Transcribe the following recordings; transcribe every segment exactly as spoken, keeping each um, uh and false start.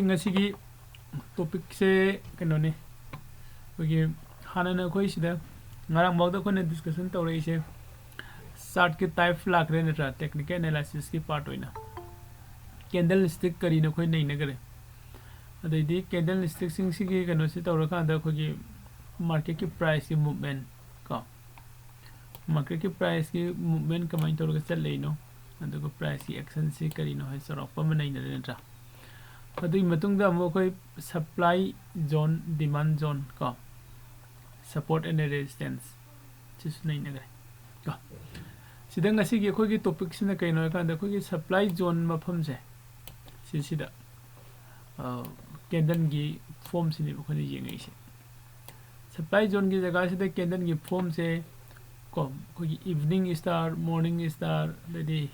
ꯉꯁꯤꯒꯤ ꯇꯣꯄꯤꯛꯁꯦ ꯀꯩꯅꯣꯅꯤ, ꯑꯩꯈꯣꯏꯒꯤ ꯍꯥꯟꯅꯅ ꯑꯩꯈꯣꯏ ꯁꯤꯗ ꯉꯔꯥꯡꯐꯥꯎꯗ ꯑꯩꯈꯣꯏꯅ ꯗꯤꯁꯀꯁꯟ ꯇꯧꯔꯛꯏꯁꯦ ꯆꯥꯔꯠꯀꯤ ꯇꯥꯏꯞ ꯂꯥꯛꯈ꯭ꯔꯦ ꯅꯠꯇ꯭ꯔꯥ, ꯇꯦꯛꯅꯤꯀꯦꯜ ꯑꯦꯅꯥꯂꯥꯏꯁꯤꯁꯀꯤ ꯄꯥꯔꯠ ꯑꯣꯏꯅ꯫ ꯀꯦꯟꯗꯜ ꯁ꯭ꯇꯤꯛ ꯀꯔꯤꯅꯣ ꯑꯩꯈꯣꯏ ꯅꯩꯅꯈ꯭ꯔꯦ꯫ ꯑꯗꯩꯗꯤ ꯀꯦꯟꯗꯜ ꯁ꯭ꯇꯤꯛꯁꯤꯡꯁꯤꯒꯤ ꯀꯩꯅꯣꯁꯤ ꯇꯧꯔꯀꯥꯟꯗ ꯑꯩꯈꯣꯏꯒꯤ ꯃꯥꯔꯀꯦꯠꯀꯤ ꯄ꯭ꯔꯥꯏꯁꯀꯤ ꯃꯨꯞꯃꯦꯟ ꯀꯣ, ꯃꯥꯔꯀꯦꯠꯀꯤ ꯄ꯭ꯔꯥꯏꯁꯀꯤ ꯃꯨꯞꯃꯦꯟ ꯀꯃꯥꯏꯅ ꯇꯧꯔꯒ ꯆꯠꯂꯛꯏꯅꯣ, ꯑꯗꯨꯒ ꯄ꯭ꯔꯥꯏꯁꯀꯤ ꯑꯦꯛꯁꯟꯁꯤ ꯀꯔꯤꯅꯣ ꯍꯥꯏ ꯆꯥꯎꯔꯥꯛꯄ ꯑꯃ ꯅꯩꯅꯔꯦ ꯅꯠꯇ꯭ꯔꯥ? ꯑꯗꯨꯒꯤ ꯃꯇꯨꯡꯗ ꯑꯃꯨꯛ ꯑꯩꯈꯣꯏ ꯁꯄ꯭ꯂꯥꯏ ꯖꯣꯟ, ꯗꯤꯃꯥꯟ ꯖꯣꯟ ꯀꯣ, ꯁꯄꯣꯔꯠ ꯑꯦꯟ ꯔꯦꯁꯤꯁꯇꯦꯟꯁ ꯁꯤꯁꯨ ꯅꯩꯅꯈ꯭ꯔꯦ ꯀꯣ꯫ ꯁꯤꯗ ꯉꯁꯤꯒꯤ ꯑꯩꯈꯣꯏꯒꯤ ꯇꯣꯄꯤꯛꯁꯤꯅ ꯀꯩꯅꯣ ꯍꯥꯏꯀꯥꯟꯗ ꯑꯩꯈꯣꯏꯒꯤ ꯁꯄ꯭ꯂꯥꯏ ꯖꯣꯟ ꯃꯐꯝꯁꯦ ꯁꯤꯁꯤꯗ ꯀꯦꯟꯗꯜꯒꯤ ꯐꯣꯝꯁꯤꯅꯦꯕ ꯑꯩꯈꯣꯏꯅ ꯌꯦꯡꯉꯛꯏꯁꯦ꯫ ꯁꯄ꯭ꯂꯥꯏ ꯖꯣꯟꯒꯤ ꯖꯒꯥꯁꯤꯗ ꯀꯦꯟꯗꯜꯒꯤ ꯐꯣꯝꯁꯦ ꯀꯣ, ꯑꯩꯈꯣꯏꯒꯤ ꯏꯚꯅꯤꯡ ꯁ꯭ꯇꯥꯔ, ꯃꯣꯔꯅꯤꯡ ꯁ꯭ꯇꯥꯔ, ꯑꯗꯩꯗꯤ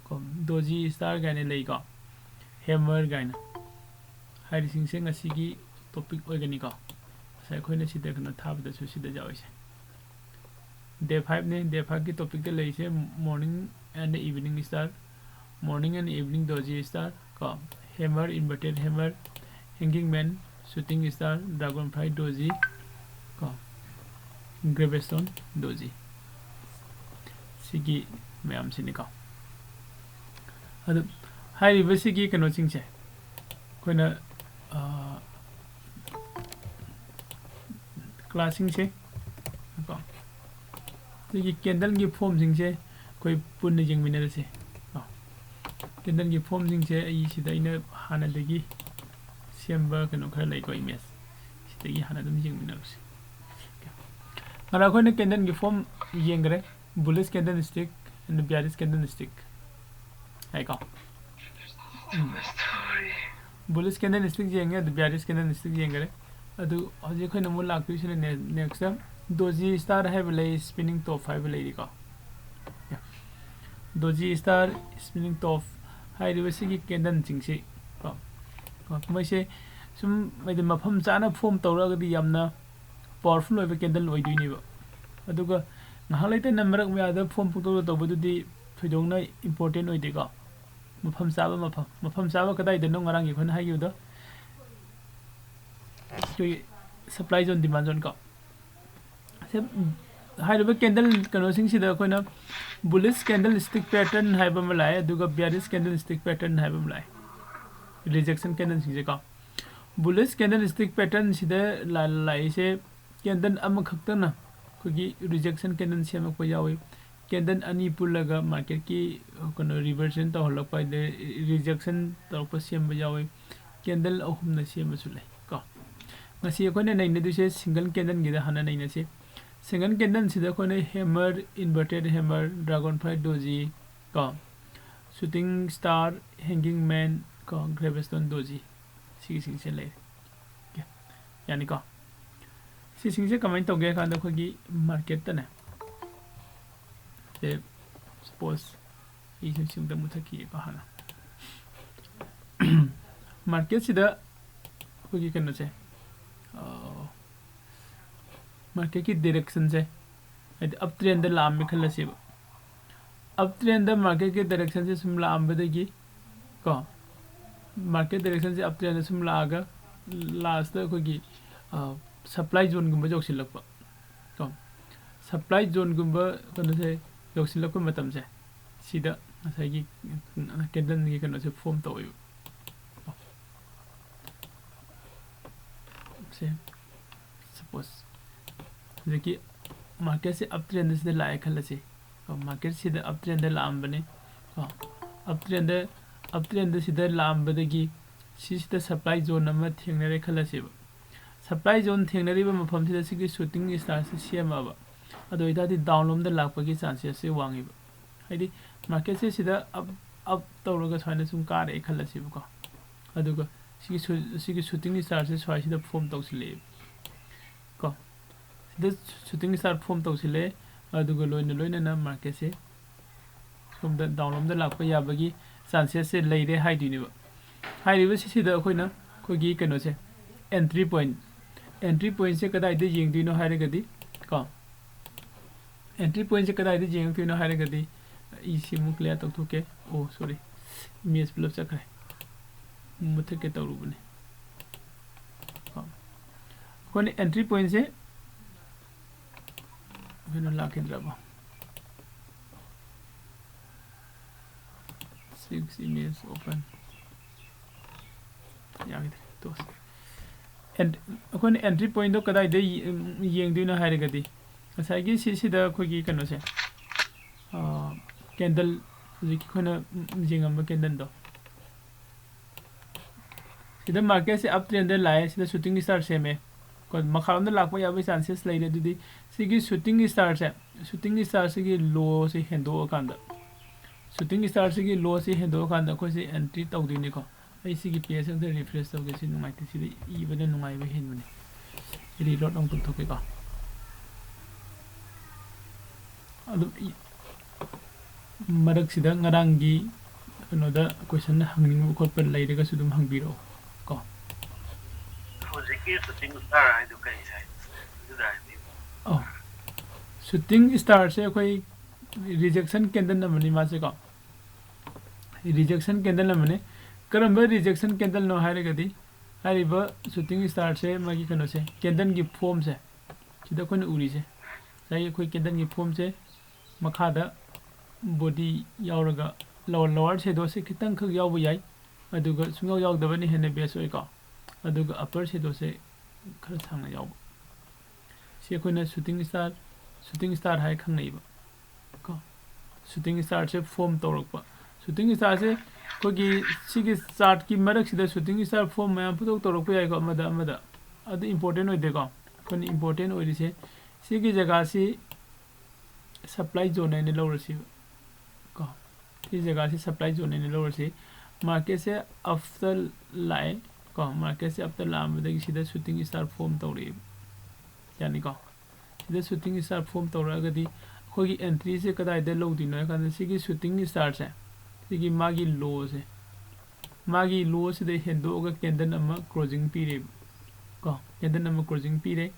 ꯀꯣ, ꯗꯣꯖꯤ ꯁ꯭ꯇꯥꯔ ꯀꯥꯏꯅ ꯂꯩꯀꯣ, ꯍꯦꯃꯔ ꯀꯥꯏꯅ꯫ ꯍꯥꯏꯔꯤꯁꯤꯡꯁꯦ ꯉꯁꯤꯒꯤ ꯇꯣꯄꯤꯛ ꯑꯣꯏꯒꯅꯤꯀꯣ꯫ ꯉꯁꯥꯏ ꯑꯩꯈꯣꯏꯅ ꯁꯤꯗ ꯀꯩꯅꯣ ꯊꯥꯕꯗꯁꯨ ꯁꯤꯗ ꯌꯥꯎꯔꯤꯁꯦ꯫ ꯗꯦ ꯐꯥꯏꯚꯅꯦ꯫ ꯗꯦ ꯐꯥꯏꯚꯀꯤ ꯇꯣꯄꯤꯛꯇ ꯂꯩꯔꯤꯁꯦ morning and evening star, morning and evening doji star ꯀꯣ, hammer, inverted hammer, hanging man, shooting star, dragonfly doji ꯀꯣ, gravestone doji, ꯁꯤꯒꯤ ꯃꯌꯥꯝꯁꯤꯅꯤꯀꯣ꯫ ꯑꯗꯨ ꯍꯥꯏꯔꯤꯕꯁꯤꯒꯤ ꯀꯩꯅꯣꯁꯤꯡꯁꯦ ꯑꯩꯈꯣꯏꯅ, ꯑ, ꯀ꯭ꯂꯥꯁꯁꯤꯡꯁꯦ ꯀꯣ, ꯑꯩꯈꯣꯏꯒꯤ ꯀꯦꯟꯗꯜꯒꯤ ꯐꯣꯝꯁꯤꯡꯁꯦ ꯑꯩꯈꯣꯏ ꯄꯨꯟꯅ ꯌꯦꯡꯃꯤꯟꯅꯔꯁꯦ ꯀꯣ꯫ ꯀꯦꯟꯗꯜꯒꯤ ꯐꯣꯝꯁꯤꯡꯁꯦ ꯑꯩ ꯁꯤꯗ ꯑꯩꯅ ꯍꯥꯟꯅꯗꯒꯤ ꯁꯦꯝꯕ ꯀꯩꯅꯣ ꯈꯔ ꯂꯩꯀꯣ, ꯏꯃꯦꯖ, ꯁꯤꯗꯒꯤ ꯍꯥꯟꯅ ꯑꯗꯨꯝ ꯌꯦꯡꯃꯤꯟꯅꯔꯁꯦ꯫ ꯉꯔꯥꯡ ꯑꯩꯈꯣꯏꯅ ꯀꯦꯟꯗꯜꯒꯤ form ꯌꯦꯡꯈ꯭ꯔꯦ, bullish candlestick and bearish candlestick ꯍꯥꯏꯀꯣ꯫ Bullish candlestick ꯌꯦꯡꯉꯦ, ꯑꯗꯨ bearish candlestick ꯌꯦꯡꯈ꯭ꯔꯦ꯫ ꯑꯗꯨ ꯍꯧꯖꯤꯛ ꯑꯩꯈꯣꯏꯅ ꯑꯃꯨꯛ ꯂꯥꯛꯇꯣꯏꯁꯤꯅ ꯅꯦꯛꯁꯇ ꯗꯣꯖꯤ ꯁ꯭ꯇꯥꯔ ꯍꯥꯏꯕ ꯂꯩ, spinning top ꯍꯥꯏꯕ ꯂꯩꯔꯤꯀꯣ꯫ ꯗꯣꯖꯤ ꯁ꯭ꯇꯥꯔ, spinning top ꯍꯥꯏꯔꯤꯕꯁꯤꯒꯤ ꯀꯦꯟꯗꯜꯁꯤꯡꯁꯤ ꯀꯣ, ꯀꯣ, ꯃꯣꯏꯁꯦ ꯁꯨꯝ ꯍꯥꯏꯗꯤ ꯃꯐꯝ ꯆꯥꯅ ꯐꯣꯝ ꯇꯧꯔꯛꯑꯒꯗꯤ ꯌꯥꯝꯅ ꯄꯥꯋꯔꯐꯨꯜ ꯑꯣꯏꯕ ꯀꯦꯟꯗꯜ ꯑꯣꯏꯗꯣꯏꯅꯦꯕ꯫ ꯑꯗꯨꯒ ꯉꯥꯏꯍꯥꯛ ꯂꯩꯇꯅ ꯃꯔꯛ ꯃꯌꯥꯗ ꯐꯣꯝ ꯄꯨꯡꯇꯧꯗ ꯇꯧꯕꯗꯨꯗꯤ ꯊꯣꯏꯗꯣꯛꯅ ꯏꯝꯄꯣꯔꯇꯦꯟ ꯑꯣꯏꯗꯦꯀꯣ꯫ ꯃꯐꯝ ꯆꯥꯕ, ꯃꯐꯝ, ꯃꯐꯝ ꯆꯥꯕ ꯀꯗꯥꯏꯗꯅꯣ? ꯉꯔꯥꯡꯒꯤ ꯑꯩꯈꯣꯏꯅ ꯍꯥꯏꯈꯤꯕꯗꯣ, ꯑꯩꯈꯣꯏꯒꯤ supply zone, demand zone ꯀꯣ꯫ ꯁꯦ, ꯍꯥꯏꯔꯤꯕ candle ꯀꯩꯅꯣꯁꯤꯡꯁꯤꯗ ꯑꯩꯈꯣꯏꯅ bullish candlestick pattern ꯍꯥꯏꯕ ꯑꯃ ꯂꯥꯛꯑꯦ, ꯑꯗꯨꯒ bearish candlestick pattern ꯍꯥꯏꯕ ꯑꯃ ꯂꯥꯛꯑꯦ꯫ Rejection candleꯁꯤꯡꯁꯦ ꯀꯣ, bullish candlestick patternꯁꯤꯗ ꯂꯥꯛꯏꯁꯦ candle ꯑꯃꯈꯛꯇꯅ ꯑꯩꯈꯣꯏꯒꯤ rejection candle ꯁꯦꯝꯃꯛꯄ ꯌꯥꯎꯏ꯫ Candle ꯑꯅꯤ ꯄꯨꯜꯂꯒ marketꯀꯤ ꯀꯩꯅꯣ reversion ꯇꯧꯍꯜꯂꯛꯄ, ꯍꯥꯏꯗꯤ rejection ꯇꯧꯔꯛꯄ ꯁꯦꯝꯕ ꯌꯥꯎꯏ꯫ Candle ꯑꯍꯨꯝꯅ ꯁꯦꯝꯕꯁꯨ ꯂꯩ ꯀꯣ꯫ ꯉꯁꯤ ꯑꯩꯈꯣꯏꯅ ꯅꯩꯅꯗꯣꯏꯁꯦ single candleꯒꯤꯗ ꯍꯥꯟꯅ ꯅꯩꯅꯁꯤ꯫ Single candleꯁꯤꯗ ꯑꯩꯈꯣꯏꯅ hammer, inverted hammer, dragonfly doji ꯀꯣ, shooting star, hanging man ꯀꯣ, gravestone doji, ꯁꯤꯒꯤꯁꯤꯡꯁꯦ ꯂꯩꯔꯦ꯫ Okay, ꯌꯥꯅꯤꯀꯣ? ꯁꯤꯁꯤꯡꯁꯦ ꯀꯃꯥꯏꯅ ꯇꯧꯒꯦ ꯍꯥꯏ ꯀꯥꯟꯗ ꯑꯩꯈꯣꯏꯒꯤ marketꯇꯅꯦ, ꯁꯦ, suppose ꯑꯩꯁꯦ ꯁꯤꯝꯇ ꯃꯨꯊꯠꯈꯤꯒꯦꯀꯣ ꯍꯥꯟꯅ꯫ Marketꯁꯤꯗ ꯑꯩꯈꯣꯏꯒꯤ ꯀꯩꯅꯣꯁꯦ, ꯑ, marketꯀꯤ directionꯁꯦ, ꯍꯥꯏꯗꯤ up trendꯗ ꯂꯥꯛꯑꯝꯃꯦ ꯈꯜꯂꯁꯦꯕ꯫ Up trendꯗ marketꯀꯤ directionꯁꯦ ꯁꯨꯝ ꯂꯥꯛꯑꯝꯕꯗꯒꯤ ꯀꯣ, market directionꯁꯦ up trendꯗ ꯁꯨꯝ ꯂꯥꯛꯑꯒ lastꯇ ꯑꯩꯈꯣꯏꯒꯤ, ꯑ, supply zoneꯒꯨꯝꯕ ꯌꯧꯁꯤꯜꯂꯛꯄ ꯀꯣ, supply zoneꯒꯨꯝꯕ ꯀꯩꯅꯣꯁꯦ ꯌꯧꯁꯤꯜꯂꯛꯄ ꯃꯇꯝꯁꯦ, ꯁꯤꯗ ꯉꯁꯥꯏꯒꯤ candleꯒꯤ ꯀꯩꯅꯣꯁꯦ form ꯇꯧꯋꯦꯕ꯫ ꯁꯦ, suppose ꯍꯧꯖꯤꯛꯀꯤ marketꯁꯦ up trendꯁꯤꯗ ꯂꯥꯛꯑꯦ ꯈꯜꯂꯁꯤ꯫ ꯀꯣ, marketꯁꯤꯗ up trendꯗ ꯂꯥꯛꯑꯝꯕꯅꯤ꯫ ꯀꯣ, up trendꯗ, up trendꯗ ꯁꯤꯗ ꯂꯥꯛꯑꯝꯕꯗꯒꯤ ꯁꯤꯁꯤꯗ supply zone ꯑꯃ ꯊꯦꯡꯅꯔꯦ ꯈꯜꯂꯁꯦꯕ꯫ Supply zone ꯊꯦꯡꯅꯔꯤꯕ ꯃꯐꯝꯁꯤꯗ ꯁꯤꯒꯤ shooting starꯁꯦ ꯁꯦꯝꯃꯛꯑꯕ, ꯑꯗꯨ ꯑꯣꯏꯇꯥꯔꯗꯤ down ꯂꯣꯝꯗ ꯂꯥꯛꯄꯒꯤ chances ꯁꯦ ꯋꯥꯡꯉꯦꯕ꯫ ꯍꯥꯏꯗꯤ marketꯁꯦ ꯁꯤꯗ up, up ꯇꯧꯔꯒ ꯁꯨꯃꯥꯏꯅ ꯁꯨꯝ ꯀꯥꯔꯛꯑꯦ ꯈꯜꯂꯁꯦꯕꯀꯣ꯫ ꯑꯗꯨꯒ ꯁꯤꯒꯤ ꯁꯨ-, ꯁꯤꯒꯤ shooting starꯁꯦ ꯁ꯭ꯋꯥꯏꯁꯤꯗ form ꯇꯧꯁꯤꯜꯂꯛꯑꯦꯕ ꯀꯣ꯫ ꯁꯤꯗ shooting star form ꯇꯧꯁꯤꯜꯂꯛꯑꯦ, ꯑꯗꯨꯒ ꯂꯣꯏꯅ ꯂꯣꯏꯅꯅ marketꯁꯦ ꯁꯣꯝꯗ down ꯂꯣꯝꯗ ꯂꯥꯛꯄ ꯌꯥꯕꯒꯤ chances ꯁꯦ ꯂꯩꯔꯦ ꯍꯥꯏꯗꯣꯏꯅꯦꯕ꯫ ꯍꯥꯏꯔꯤꯕꯁꯤꯗ ꯑꯩꯈꯣꯏꯅ ꯑꯩꯈꯣꯏꯒꯤ ꯀꯩꯅꯣꯁꯦ, entry point, entry pointꯁꯦ ꯀꯗꯥꯏꯗ ꯌꯦꯡꯗꯣꯏꯅꯣ ꯍꯥꯏꯔꯒꯗꯤ ꯀꯣ, entry pointꯁꯦ ꯀꯗꯥꯏꯗ ꯌꯦꯡꯉꯛꯇꯣꯏꯅꯣ ꯍꯥꯏꯔꯒꯗꯤ, ꯑꯩ ꯁꯤ ꯑꯃꯨꯛ clear ꯇꯧꯊꯣꯛꯀꯦ꯫ ꯑꯣ, sorry, image ꯄꯨꯂꯞ ꯆꯠꯈ꯭ꯔꯦ, ꯃꯨꯊꯠꯀꯦ ꯇꯧꯔꯨꯕꯅꯦ ꯀꯣ꯫ ꯑꯩꯈꯣꯏꯅ entry pointꯁꯦ ꯀꯩꯅꯣ ꯂꯥꯛꯈꯤꯗ꯭ꯔꯕ? Six image open. ꯌꯥꯈꯤꯗ꯭ꯔꯦ, ꯇꯣꯛꯑꯁꯤ꯫ ꯑꯦꯟ-, ꯑꯩꯈꯣꯏꯅ entry pointꯇꯣ ꯀꯗꯥꯏꯗ ꯌꯦ-, ꯌꯦꯡꯗꯣꯏꯅꯣ ꯍꯥꯏꯔꯒꯗꯤ, ꯉꯁꯥꯏꯒꯤ ꯁꯤꯁꯤꯗ ꯑꯩꯈꯣꯏꯒꯤ ꯀꯩꯅꯣꯁꯦ, ꯑꯥ, candle, ꯍꯧꯖꯤꯛꯀꯤ ꯑꯩꯈꯣꯏꯅ ꯌꯦꯡꯉꯝꯕ candleꯗꯣ, ꯁꯤꯗ marketꯁꯦ up trendꯗ ꯂꯥꯛꯑꯦ, ꯁꯤꯗ shooting star ꯁꯦꯝꯃꯦ꯫ ꯀꯣ, ꯃꯈꯥꯔꯣꯝꯗ ꯂꯥꯛꯄ ꯌꯥꯕꯒꯤ chances ꯂꯩꯔꯦ꯫ ꯑꯗꯨꯗꯤ ꯁꯤꯒꯤ shooting starꯁꯦ, shooting starꯁꯤꯒꯤ lowꯁꯦ ꯍꯦꯟꯗꯣꯛꯑꯀꯥꯟꯗ, shooting starꯁꯤꯒꯤ lowꯁꯦ ꯍꯦꯟꯗꯣꯛꯑꯀꯥꯟꯗ ꯑꯩꯈꯣꯏꯁꯦ entry ꯇꯧꯗꯣꯏꯅꯤꯀꯣ꯫ ꯑꯩ ꯁꯤꯒꯤ page ꯑꯝꯇ refresh ꯇꯧꯒꯦ, ꯁꯤ ꯅꯨꯡꯉꯥꯏꯇꯦ, ꯁꯤꯗ ꯏꯕꯅ ꯅꯨꯡꯉꯥꯏꯕ ꯍꯦꯟꯕꯅꯦ꯫ Reload ꯑꯃꯨꯛ ꯇꯧꯊꯣꯛꯀꯦꯀꯣ꯫ ꯑꯗꯨꯝ ꯏ-, ꯃꯔꯛꯁꯤꯗ ꯉꯔꯥꯡꯒꯤ ꯀꯩꯅꯣꯗ question ꯍꯪꯅꯤꯡꯕ ꯈꯣꯠꯄ ꯂꯩꯔꯒꯁꯨ ꯑꯗꯨꯝ ꯍꯪꯕꯤꯔꯛꯑꯣ ꯀꯣ꯫ ꯍꯧꯖꯤꯛꯀꯤ shooting star ꯍꯥꯏꯗꯨ ꯀꯩ ꯍꯥꯏ? ꯑꯗꯨꯗ ꯍꯥꯏꯕꯤꯌꯨ꯫ ꯑꯣ, shooting starꯁꯦ ꯑꯩꯈꯣꯏ rejection candle ꯑꯃꯅꯤ ꯃꯥꯁꯦꯀꯣ꯫ Rejection candle ꯑꯃꯅꯤ꯫ ꯀꯔꯝꯕ rejection candleꯅꯣ ꯍꯥꯏꯔꯒꯗꯤ, ꯍꯥꯏꯔꯤꯕ shooting starꯁꯦ, ꯃꯥꯒꯤ ꯀꯩꯅꯣꯁꯦ, candleꯒꯤ formꯁꯦ, ꯁꯤꯗ ꯑꯩꯈꯣꯏꯅ ꯎꯔꯤꯁꯦ, ꯉꯁꯥꯏꯒꯤ ꯑꯩꯈꯣꯏ candleꯒꯤ formꯁꯦ ꯃꯈꯥꯗ body ꯌꯥꯎꯔꯒ lower, lower shadowꯁꯦ ꯈꯤꯇꯪꯈꯛ ꯌꯥꯎꯕ ꯌꯥꯏ, ꯑꯗꯨꯒ ꯁꯨꯡꯌꯥꯎ ꯌꯥꯎꯗꯕꯅ ꯍꯦꯟꯅ best ꯑꯣꯏꯀꯣ꯫ ꯑꯗꯨꯒ upper shadowꯁꯦ ꯈꯔ ꯁꯥꯡꯅ ꯌꯥꯎꯕ, ꯁꯤ ꯑꯩꯈꯣꯏꯅ shooting star, shooting star ꯍꯥꯏ ꯈꯪꯅꯩꯕ ꯀꯣ꯫ Shooting starꯁꯦ form ꯇꯧꯔꯛꯄ, shooting starꯁꯦ ꯑꯩꯈꯣꯏꯒꯤ ꯁꯤꯒꯤ chartꯀꯤ ꯃꯔꯛꯁꯤꯗ shooting star form ꯃꯌꯥꯝ ꯄꯨꯊꯣꯛ ꯇꯧꯔꯛꯄ ꯌꯥꯏꯀꯣ, ꯑꯃꯗ ꯑꯃꯗ꯫ ꯑꯗꯨ important ꯑꯣꯏꯗꯦꯀꯣ꯫ ꯑꯩꯈꯣꯏꯅ important ꯑꯣꯏꯔꯤꯁꯦ ꯁꯤꯒꯤ ꯖꯒꯥꯁꯤ supply zone ꯍꯥꯏꯅ ꯂꯧꯔꯁꯤꯕ ꯀꯣ꯫ ꯁꯤ ꯖꯒꯥꯁꯤ supply zone ꯍꯥꯏꯅ ꯂꯧꯔꯁꯤ꯫ Marketꯁꯦ upꯇ ꯂꯥꯛꯑꯦ ꯀꯣ꯫ Marketꯁꯦ upꯇ ꯂꯥꯛꯑꯝꯕꯗꯒꯤ ꯁꯤꯗ shooting star form ꯇꯧꯔꯛꯑꯦꯕ꯫ ꯌꯥꯅꯤꯀꯣ? ꯁꯤꯗ shooting star form ꯇꯧꯔꯛꯑꯒꯗꯤ ꯑꯩꯈꯣꯏꯒꯤ entryꯁꯦ ꯀꯗꯥꯏꯗ ꯂꯧꯗꯣꯏꯅꯣ ꯍꯥꯏ ꯀꯥꯟꯗ, ꯁꯤꯒꯤ shooting starꯁꯦ, ꯁꯤꯒꯤ ꯃꯥꯒꯤ lowꯁꯦ, ꯃꯥꯒꯤ lowꯁꯤꯗ ꯍꯦꯟꯗꯣꯛꯑꯒ candle ꯑꯃ closing ꯄꯤꯔꯦꯕ ꯀꯣ꯫ Candle ꯑꯃ closing ꯄꯤꯔꯦ꯫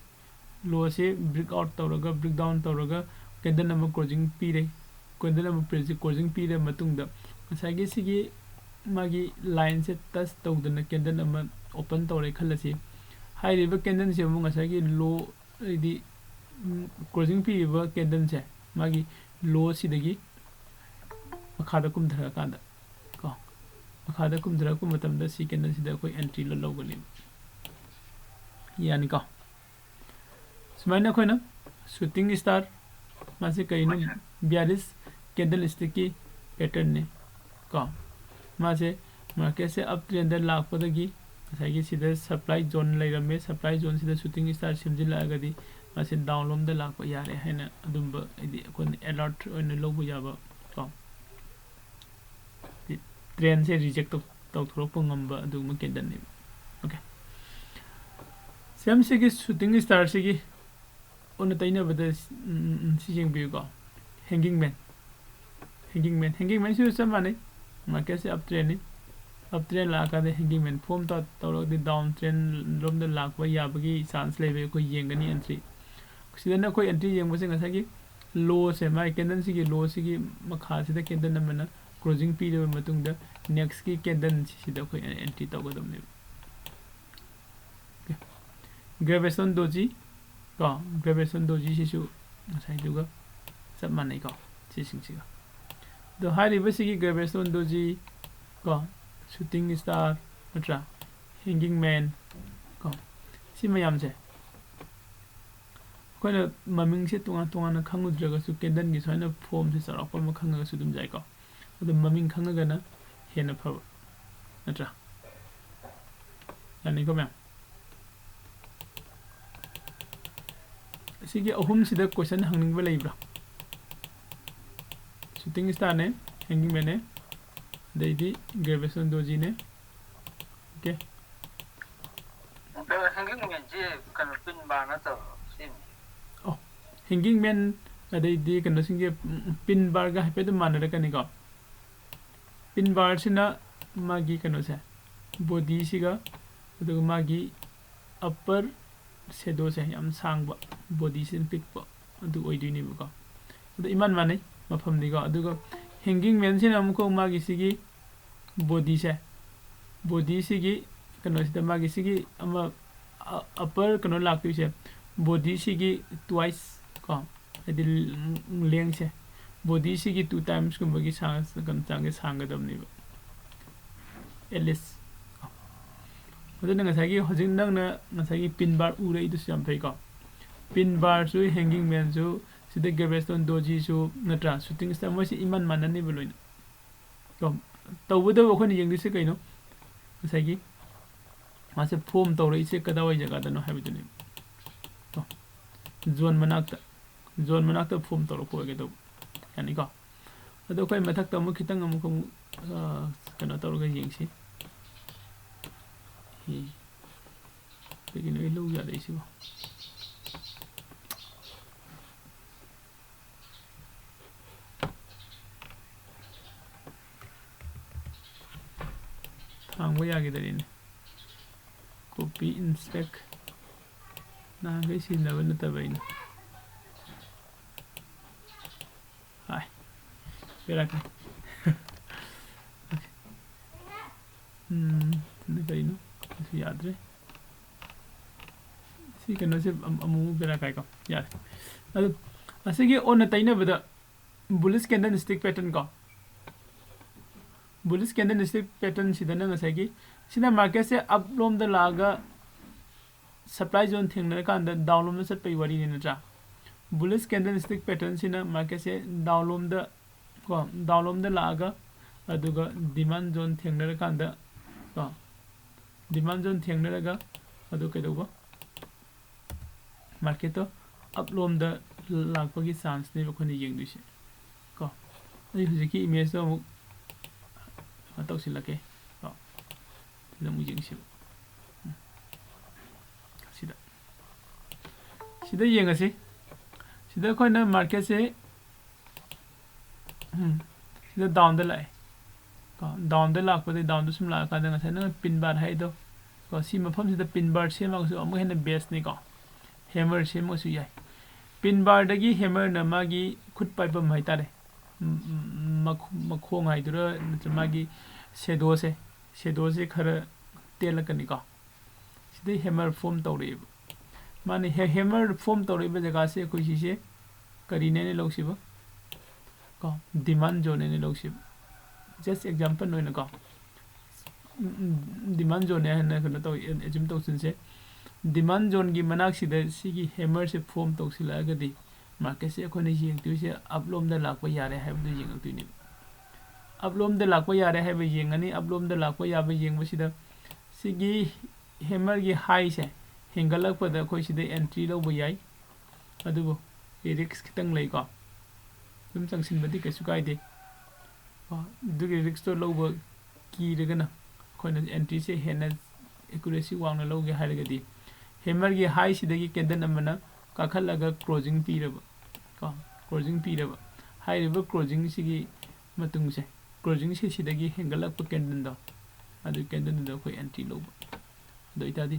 Lowꯁꯦ break out ꯇꯧꯔꯒ, break down ꯇꯧꯔꯒ candle ꯑꯃ closing ꯄꯤꯔꯦ꯫ Candle ꯑꯃ closing ꯄꯤꯔ ꯃꯇꯨꯡꯗ, ꯉꯁꯥꯏꯒꯤ ꯁꯤꯒꯤ ꯃꯥꯒꯤ lineꯁꯦ touch ꯇꯧꯗꯅ candle ꯑꯃ open ꯇꯧꯔꯦ ꯈꯜꯂꯁꯤ꯫ ꯍꯥꯏꯔꯤꯕ candleꯁꯦ ꯑꯃꯨꯛ ꯉꯁꯥꯏꯒꯤ low, ꯍꯥꯏꯗꯤ closing ꯄꯤꯔꯤꯕ candleꯁꯦ ꯃꯥꯒꯤ lowꯁꯤꯗꯒꯤ ꯃꯈꯥꯗ ꯀꯨꯝꯊꯔꯀꯥꯟꯗ ꯀꯣ, ꯃꯈꯥꯗ ꯀꯨꯝꯊꯔꯛꯄ ꯃꯇꯝꯗ ꯁꯤ candleꯁꯤꯗ ꯑꯩꯈꯣꯏ entry ꯂꯧꯒꯅꯦꯕ꯫ ꯌꯥꯅꯤꯀꯣ? ꯁꯨꯃꯥꯏꯅ ꯑꯩꯈꯣꯏꯅ shooting star, ꯃꯥꯁꯦ ꯀꯩꯅꯣ? Bearish candlestickꯀꯤ patternꯅꯤ ꯀꯣ꯫ ꯃꯥꯁꯦ marketꯁꯦ uptrendꯗ ꯂꯥꯛꯄꯗꯒꯤ ꯉꯁꯥꯏꯒꯤ ꯁꯤꯗ supply zone ꯂꯩꯔꯝꯃꯦ, supply zoneꯁꯤꯗ shooting star ꯁꯦꯝꯖꯤꯜꯂꯛꯑꯒꯗꯤ ꯃꯥꯁꯦ down ꯂꯣꯝꯗ ꯂꯥꯛꯄ ꯌꯥꯔꯦ ꯍꯥꯏꯅ ꯑꯗꯨꯝꯕ, ꯍꯥꯏꯗꯤ ꯑꯩꯈꯣꯏꯅ alert ꯑꯣꯏꯅ ꯂꯧꯕ ꯌꯥꯕ ꯀꯣ꯫ Trendꯁꯦ reject ꯇꯧ-, ꯇꯧꯊꯣꯔꯛꯄ ꯉꯝꯕ ꯑꯗꯨꯒꯨꯝꯕ candleꯅꯦꯕ꯫ Okay꯫ Same ꯁꯤꯒꯤ shooting starꯁꯤꯒꯤ ꯑꯣꯟꯅ ꯇꯩꯅꯕꯗ ꯁ-, ꯎꯝ, ꯎꯝ, ꯁꯤ ꯌꯦꯡꯕꯤꯌꯨꯀꯣ꯫ Hanging man꯫ Hanging man꯫ Hanging manꯁꯤꯁꯨ ꯆꯞ ꯃꯥꯟꯅꯩ꯫ Marketꯁꯦ uptrendꯅꯤ꯫ Uptrend ꯂꯥꯛꯑꯀꯥꯟꯗ hanging man form ꯇꯧ-, ꯇꯧꯔꯒꯗꯤ downtrend ꯂꯣꯝꯗ ꯂꯥꯛꯄ ꯌꯥꯕꯒꯤ chance ꯂꯩꯕ ꯑꯩꯈꯣꯏ ꯌꯦꯡꯒꯅꯤ entry꯫ ꯁꯤꯗꯅ ꯑꯩꯈꯣꯏ entry ꯌꯦꯡꯕꯁꯦ ꯉꯁꯥꯏꯒꯤ lowꯁꯦ, ꯃꯥꯒꯤ candleꯁꯤꯒꯤ lowꯁꯤꯒꯤ ꯃꯈꯥꯁꯤꯗ candle ꯑꯃꯅ closing ꯄꯤꯔꯕ ꯃꯇꯨꯡꯗ nextꯀꯤ candleꯁꯤꯗ ꯑꯩꯈꯣꯏ entry ꯇꯧꯒꯗꯕꯅꯦꯕ꯫ Okay꯫ Gravestone doji ꯀꯣ, Gravestone dojiꯁꯤꯁꯨ ꯉꯁꯥꯏꯗꯨꯒ ꯆꯞ ꯃꯥꯟꯅꯩꯀꯣ, ꯁꯤꯁꯤꯡꯁꯤꯒ꯫ ꯑꯗꯣ ꯍꯥꯏꯔꯤꯕꯁꯤꯒꯤ Gravestone doji ꯀꯣ, shooting star ꯅꯠꯇ꯭ꯔꯥ, hanging man ꯀꯣ, ꯁꯤ ꯃꯌꯥꯝꯁꯦ ꯑꯩꯈꯣꯏꯅ ꯃꯃꯤꯡꯁꯦ ꯇꯣꯉꯥꯟ ꯇꯣꯉꯥꯟꯅ ꯈꯪꯉꯨꯗ꯭ꯔꯒꯁꯨ candleꯒꯤ ꯁꯨꯃꯥꯏꯅ formꯁꯦ ꯆꯥꯎꯔꯥꯛꯄ ꯑꯃ ꯈꯪꯉꯒꯁꯨ ꯑꯗꯨꯝ ꯌꯥꯏꯀꯣ꯫ ꯑꯗꯨ ꯃꯃꯤꯡ ꯈꯪꯉꯒꯅ ꯍꯦꯟꯅ ꯐꯕ ꯅꯠꯇ꯭ꯔꯥ? ꯌꯥꯅꯤꯀꯣ ꯃꯌꯥꯝ? ꯑꯁꯤꯒꯤ ꯑꯍꯨꯝꯁꯤꯗ question ꯍꯪꯅꯤꯡꯕ ꯂꯩꯕ꯭ꯔꯥ? Shooting starꯅꯦ, hanging manꯅꯦ, ꯑꯗꯩꯗꯤ Gravestone dojiꯅꯦ꯫ Okay꯫ ꯑꯗꯣ hanging manꯁꯤ ꯀꯩꯅꯣ, pin bar ꯅꯠꯇꯕ꯭ꯔꯣ? ꯁꯤ ꯑꯣ, hanging man ꯑꯗꯩꯗꯤ ꯀꯩꯅꯣꯁꯤꯡꯁꯦ, ꯎꯝ, pin barꯒ ꯍꯥꯏꯐꯦꯠ ꯑꯗꯨꯝ ꯃꯥꯟꯅꯔꯛꯀꯅꯤꯀꯣ꯫ Pin barꯁꯤꯅ ꯃꯥꯒꯤ ꯀꯩꯅꯣꯁꯦ, bodyꯁꯤꯒ, ꯑꯗꯨꯒ ꯃꯥꯒꯤ upper shadowꯁꯦ ꯌꯥꯝ ꯁꯥꯡꯕ, bodyꯁꯤꯅ ꯄꯤꯛꯄ, ꯑꯗꯨ ꯑꯣꯏꯗꯣꯏꯅꯦꯕꯀꯣ꯫ ꯑꯗꯨ ꯏꯃꯥꯟ ꯃꯥꯟꯅꯩ ꯃꯐꯝꯗꯤꯀꯣ꯫ ꯑꯗꯨꯒ hanging manꯁꯤꯅ ꯑꯃꯨꯛꯀ ꯃꯥꯒꯤ ꯁꯤꯒꯤ bodyꯁꯦ, bodyꯁꯤꯒꯤ ꯀꯩꯅꯣꯁꯤꯗ, ꯃꯥꯒꯤ ꯁꯤꯒꯤ ꯑꯃ ꯑꯄꯔ ꯀꯩꯅꯣ ꯂꯥꯛꯇꯣꯏꯁꯦ, ꯕꯣꯗꯤꯁꯤꯒꯤ ꯇ꯭ꯋꯥꯏꯁ ꯀꯣ, ꯍꯥꯏꯗꯤ ꯂꯦꯡꯁꯦ, ꯕꯣꯗꯤꯁꯤꯒꯤ ꯇꯨ ꯇꯥꯏꯝꯁꯀꯨꯝꯕꯒꯤ ꯁꯥꯡ ꯀꯩꯅꯣ ꯆꯥꯡꯁꯦ ꯁꯥꯡꯒꯗꯕꯅꯦꯕ ꯑꯦꯠꯂꯤꯁ꯫ ꯑꯗꯨꯅ ꯉꯁꯥꯏꯒꯤ ꯍꯧꯖꯤꯛ ꯅꯪꯅ ꯉꯁꯥꯏꯒꯤ ꯄꯤꯟ ꯕꯥꯔ ꯎꯔꯛꯏꯗꯨꯁꯨ ꯌꯥꯝ ꯐꯩꯀꯣ꯫ ꯄꯤꯟ ꯕꯥꯔꯁꯨ, ꯍꯦꯡꯒꯤꯡ ꯃꯦꯟꯁꯨ, ꯁꯤꯗ ꯒ꯭ꯔꯦꯚꯦꯁꯇꯣꯟ ꯗꯣꯖꯤꯁꯨ, ꯅꯠꯇ꯭ꯔꯥ? ꯁꯨꯇꯤꯡ ꯁ꯭ꯇꯥꯔ, ꯃꯣꯏꯁꯦ ꯏꯃꯥꯟ ꯃꯥꯟꯅꯅꯦꯕ ꯂꯣꯏꯅ꯫ ꯀꯣ, ꯇꯧꯕꯇꯕꯨ ꯑꯩꯈꯣꯏꯅ ꯌꯦꯡꯗꯣꯏꯁꯦ ꯀꯩꯅꯣ? ꯉꯁꯥꯏꯒꯤ ꯃꯥꯁꯦ ꯐꯣꯝ ꯇꯧꯔꯛꯏꯁꯦ ꯀꯗꯥꯏꯋꯥꯏ ꯖꯒꯥꯗꯅꯣ ꯍꯥꯏꯕꯗꯨꯅꯦ꯫ ꯀꯣ, ꯖꯣꯟ ꯃꯅꯥꯛꯇ, ꯖꯣꯟ ꯃꯅꯥꯛꯇ ꯐꯣꯝ ꯇꯧꯔꯛꯄ ꯑꯣꯏꯒꯗꯧꯕ꯫ ꯌꯥꯅꯤꯀꯣ? ꯑꯗꯣ ꯑꯩꯈꯣꯏ ꯃꯊꯛꯇ ꯑꯃꯨꯛ ꯈꯤꯇꯪ ꯑꯃꯨꯛ, ꯑꯃꯨꯛ, ꯑ, ꯀꯩꯅꯣ ꯇꯧꯔꯒ ꯌꯦꯡꯁꯤ꯫ ꯁꯤ ꯀꯩꯒꯤꯅꯣ ꯑꯩ ꯂꯧ ꯌꯥꯗꯩꯁꯤꯕꯣ? ꯊꯥꯡꯕ ꯌꯥꯈꯤꯗꯔꯤꯅꯦ꯫ Copy inspect꯫ ꯅꯍꯥꯟꯈꯩ ꯁꯤꯖꯤꯟꯅꯕ ꯅꯠꯇꯕ ꯑꯩꯅ꯫ ꯍꯥꯏ꯫ ꯕꯦꯔꯥ ꯀꯥꯏ꯫ ꯎꯝ, ꯁꯤꯅ ꯀꯩꯅꯣ? ꯁꯤ ꯌꯥꯗ꯭ꯔꯦ꯫ ꯁꯤ ꯀꯩꯅꯣꯁꯦ ꯑꯃꯨꯛ, ꯑꯃꯨꯛ ꯕꯦꯔꯥ ꯀꯥꯏꯀꯣ꯫ ꯌꯥꯔꯦ꯫ ꯑꯗꯨ ꯑꯁꯤꯒꯤ ꯑꯣꯟꯅ ꯇꯩꯅꯕꯗ bullish candlestick pattern ꯀꯣ꯫ Bullish candlestick pattern ꯁꯤꯗꯅ ꯉꯁꯥꯏꯒꯤ ꯁꯤꯅ ꯃꯥꯔꯀꯦꯠꯁꯦ ꯑꯞ ꯂꯣꯝꯗ ꯂꯥꯛꯑꯒ ꯁꯄ꯭ꯂꯥꯏ ꯖꯣꯟ ꯊꯦꯡꯅꯔꯀꯥꯟꯗ ꯗꯥꯎꯟ ꯂꯣꯝꯗ ꯆꯠꯄꯒꯤ ꯋꯥꯔꯤꯅꯤ, ꯅꯠꯇ꯭ꯔꯥ? Bullish candlestick pattern ꯁꯤꯅ ꯃꯥꯔꯀꯦꯠꯁꯦ ꯗꯥꯎꯟ ꯂꯣꯝꯗ ꯀꯣ, ꯗꯥꯎꯟ ꯂꯣꯝꯗ ꯂꯥꯛꯑꯒ ꯑꯗꯨꯒ demand zone ꯊꯦꯡꯅꯔꯀꯥꯟꯗ ꯀꯣ, demand zone ꯊꯦꯡꯅꯔꯒ ꯑꯗꯨ ꯀꯩꯗꯧꯕ? ꯃꯥꯔꯀꯦꯠꯇꯣ ꯑꯞ ꯂꯣꯝꯗ ꯂꯥꯛꯄꯒꯤ ꯆꯥꯟꯁꯅꯦꯕ ꯑꯩꯈꯣꯏꯅ ꯌꯦꯡꯗꯣꯏꯁꯦ ꯀꯣ꯫ ꯑꯩ ꯍꯧꯖꯤꯛꯀꯤ ꯏꯃꯦꯖꯇꯣ ꯑꯃꯨꯛ ꯀꯩꯅꯣ ꯇꯧꯁꯤꯜꯂꯛꯀꯦ ꯀꯣ꯫ ꯁꯤꯗ ꯑꯃꯨꯛ ꯌꯦꯡꯁꯤꯕ꯫ ꯎꯝ꯫ ꯁꯤꯗ꯫ ꯁꯤꯗ ꯌꯦꯡꯉꯁꯤ꯫ ꯁꯤꯗ ꯑꯩꯈꯣꯏꯅ ꯃꯥꯔꯀꯦꯠꯁꯦ, ꯎꯝ, ꯁꯤꯗ ꯗꯥꯎꯟꯗ ꯂꯥꯛꯑꯦ꯫ ꯀꯣ, ꯗꯥꯎꯟꯗ ꯂꯥꯛꯄꯗꯒꯤ ꯗꯥꯎꯟꯗ ꯁꯨꯝ ꯂꯥꯛꯑꯀꯥꯟꯗ ꯉꯁꯥꯏ ꯅꯪꯅ ꯄꯤꯟ ꯕꯥꯔ ꯍꯥꯏꯗꯣ, ꯀꯣ, ꯁꯤ ꯃꯐꯝꯁꯤꯗ ꯄꯤꯟ ꯕꯥꯔ ꯁꯦꯝꯃꯒꯁꯨ ꯑꯃꯨꯛ ꯍꯦꯟꯅ ꯕꯦꯁꯅꯤꯀꯣ꯫ ꯍꯦꯃꯔ ꯁꯦꯝꯃꯒꯁꯨ ꯌꯥꯏ꯫ ꯄꯤꯟ ꯕꯥꯔꯗꯒꯤ ꯍꯦꯃꯔꯅ ꯃꯥꯒꯤ ꯈꯨꯠ ꯄꯥꯏꯐꯝ ꯍꯥꯏꯇꯥꯔꯦ꯫ ꯎꯝ, ꯎꯝ, ꯃꯈꯣ-, ꯃꯈꯣꯡ ꯍꯥꯏꯗꯨꯔꯥ ꯅꯠꯇ꯭ꯔ ꯃꯥꯒꯤ ꯁꯦꯗꯣꯁꯦ, ꯁꯦꯗꯣꯁꯦ ꯈꯔ ꯇꯦꯜꯂꯛꯀꯅꯤꯀꯣ꯫ ꯁꯤ ꯑꯗꯩ ꯍꯦꯃꯔ ꯐꯣꯝ ꯇꯧꯔꯛꯏꯕ꯫ ꯃꯥꯅ ꯍꯦ ꯍꯦꯃꯔ ꯐꯣꯝ ꯇꯧꯔꯛꯏꯕ ꯖꯒꯥꯁꯦ ꯑꯩꯈꯣꯏ ꯁꯤꯁꯦ ꯀꯔꯤꯅꯦꯅ ꯂꯧꯁꯤꯕ? ꯀꯣ, ꯗꯤꯃꯥꯟ ꯖꯣꯟꯅꯦꯅ ꯂꯧꯁꯤꯕ꯫ ꯖꯁ ꯑꯦꯛꯖꯥꯝꯄꯜ ꯑꯣꯏꯅꯀꯣ, ꯗꯤꯃꯥꯟ ꯖꯣꯟꯅꯦ ꯍꯥꯏꯅ ꯀꯩꯅꯣ ꯇꯧ, ꯑꯦꯖ꯭ꯌꯨꯝ ꯇꯧꯁꯤꯟꯁꯦ꯫ ꯗꯤꯃꯥꯟ ꯖꯣꯟꯒꯤ ꯃꯅꯥꯛꯁꯤꯗ ꯁꯤꯒꯤ ꯍꯦꯃꯔꯁꯦ ꯐꯣꯝ ꯇꯧꯁꯤꯜꯂꯛꯑꯒꯗꯤ ꯃꯥꯔꯀꯦꯠꯁꯦ ꯑꯩꯈꯣꯏꯅ ꯌꯦꯡꯗꯣꯏꯁꯦ ꯑꯞꯂꯣꯝꯗ ꯂꯥꯛꯄ ꯌꯥꯔꯦ ꯍꯥꯏꯕꯗꯨ ꯌꯦꯡꯉꯛꯇꯣꯏꯅꯦꯕ꯫ ꯑꯞꯂꯣꯝꯗ ꯂꯥꯛꯄ ꯌꯥꯔꯦ ꯍꯥꯏꯕ ꯌꯦꯡꯉꯅꯤ꯫ ꯑꯞꯂꯣꯝꯗ ꯂꯥꯛꯄ ꯌꯥꯕ ꯌꯦꯡꯕꯁꯤꯗ ꯁꯤꯒꯤ ꯍꯦꯃꯔꯒꯤ ꯍꯥꯏꯁꯦ ꯍꯦꯟꯒꯠꯂꯛꯄꯗ ꯑꯩꯈꯣꯏ ꯁꯤꯗ ꯑꯦꯟꯇ꯭ꯔꯤ ꯂꯧꯕ ꯌꯥꯏ, ꯑꯗꯨꯕꯨ ꯔꯤꯛꯁ ꯈꯤꯇꯪ ꯂꯩꯀꯣ꯫ ꯑꯗꯨꯝ ꯆꯪꯁꯤꯟꯕꯗꯤ ꯀꯩꯁꯨ ꯀꯥꯏꯗꯦ꯫ ꯀꯣ, ꯑꯗꯨꯒꯤ ꯔꯤꯛꯁꯇꯣ ꯂꯧꯕ ꯀꯤꯔꯒꯅ ꯑꯩꯈꯣꯏꯅ ꯑꯦꯟꯇ꯭ꯔꯤꯁꯦ ꯍꯦꯟꯅ ꯑꯦꯀꯨꯔꯦꯁꯤ ꯋꯥꯡꯅ ꯂꯧꯒꯦ ꯍꯥꯏꯔꯒꯗꯤ ꯍꯦꯃꯔꯒꯤ ꯍꯥꯏꯁꯤꯗꯒꯤ ꯀꯦꯟꯗꯜ ꯑꯃꯅ ꯀꯥꯈꯠꯂꯒ ꯀ꯭ꯂꯣꯖꯤꯡ ꯄꯤꯔꯕ, ꯀꯣ, ꯀ꯭ꯂꯣꯖꯤꯡ ꯄꯤꯔꯕ, ꯍꯥꯏꯔꯤꯕ ꯀ꯭ꯂꯣꯖꯤꯡꯁꯤꯒꯤ ꯃꯇꯨꯡꯁꯦ, ꯀ꯭ꯂꯣꯖꯤꯡꯁꯦ ꯁꯤꯗꯒꯤ ꯍꯦꯟꯒꯠꯂꯛꯄ ꯀꯦꯟꯗꯜꯗꯣ, ꯑꯗꯨ ꯀꯦꯟꯗꯜꯗꯨꯗ ꯑꯩꯈꯣꯏ ꯑꯦꯟꯇ꯭ꯔꯤ ꯂꯧꯕ꯫ ꯑꯗꯨ ꯑꯣꯏꯇꯥꯔꯗꯤ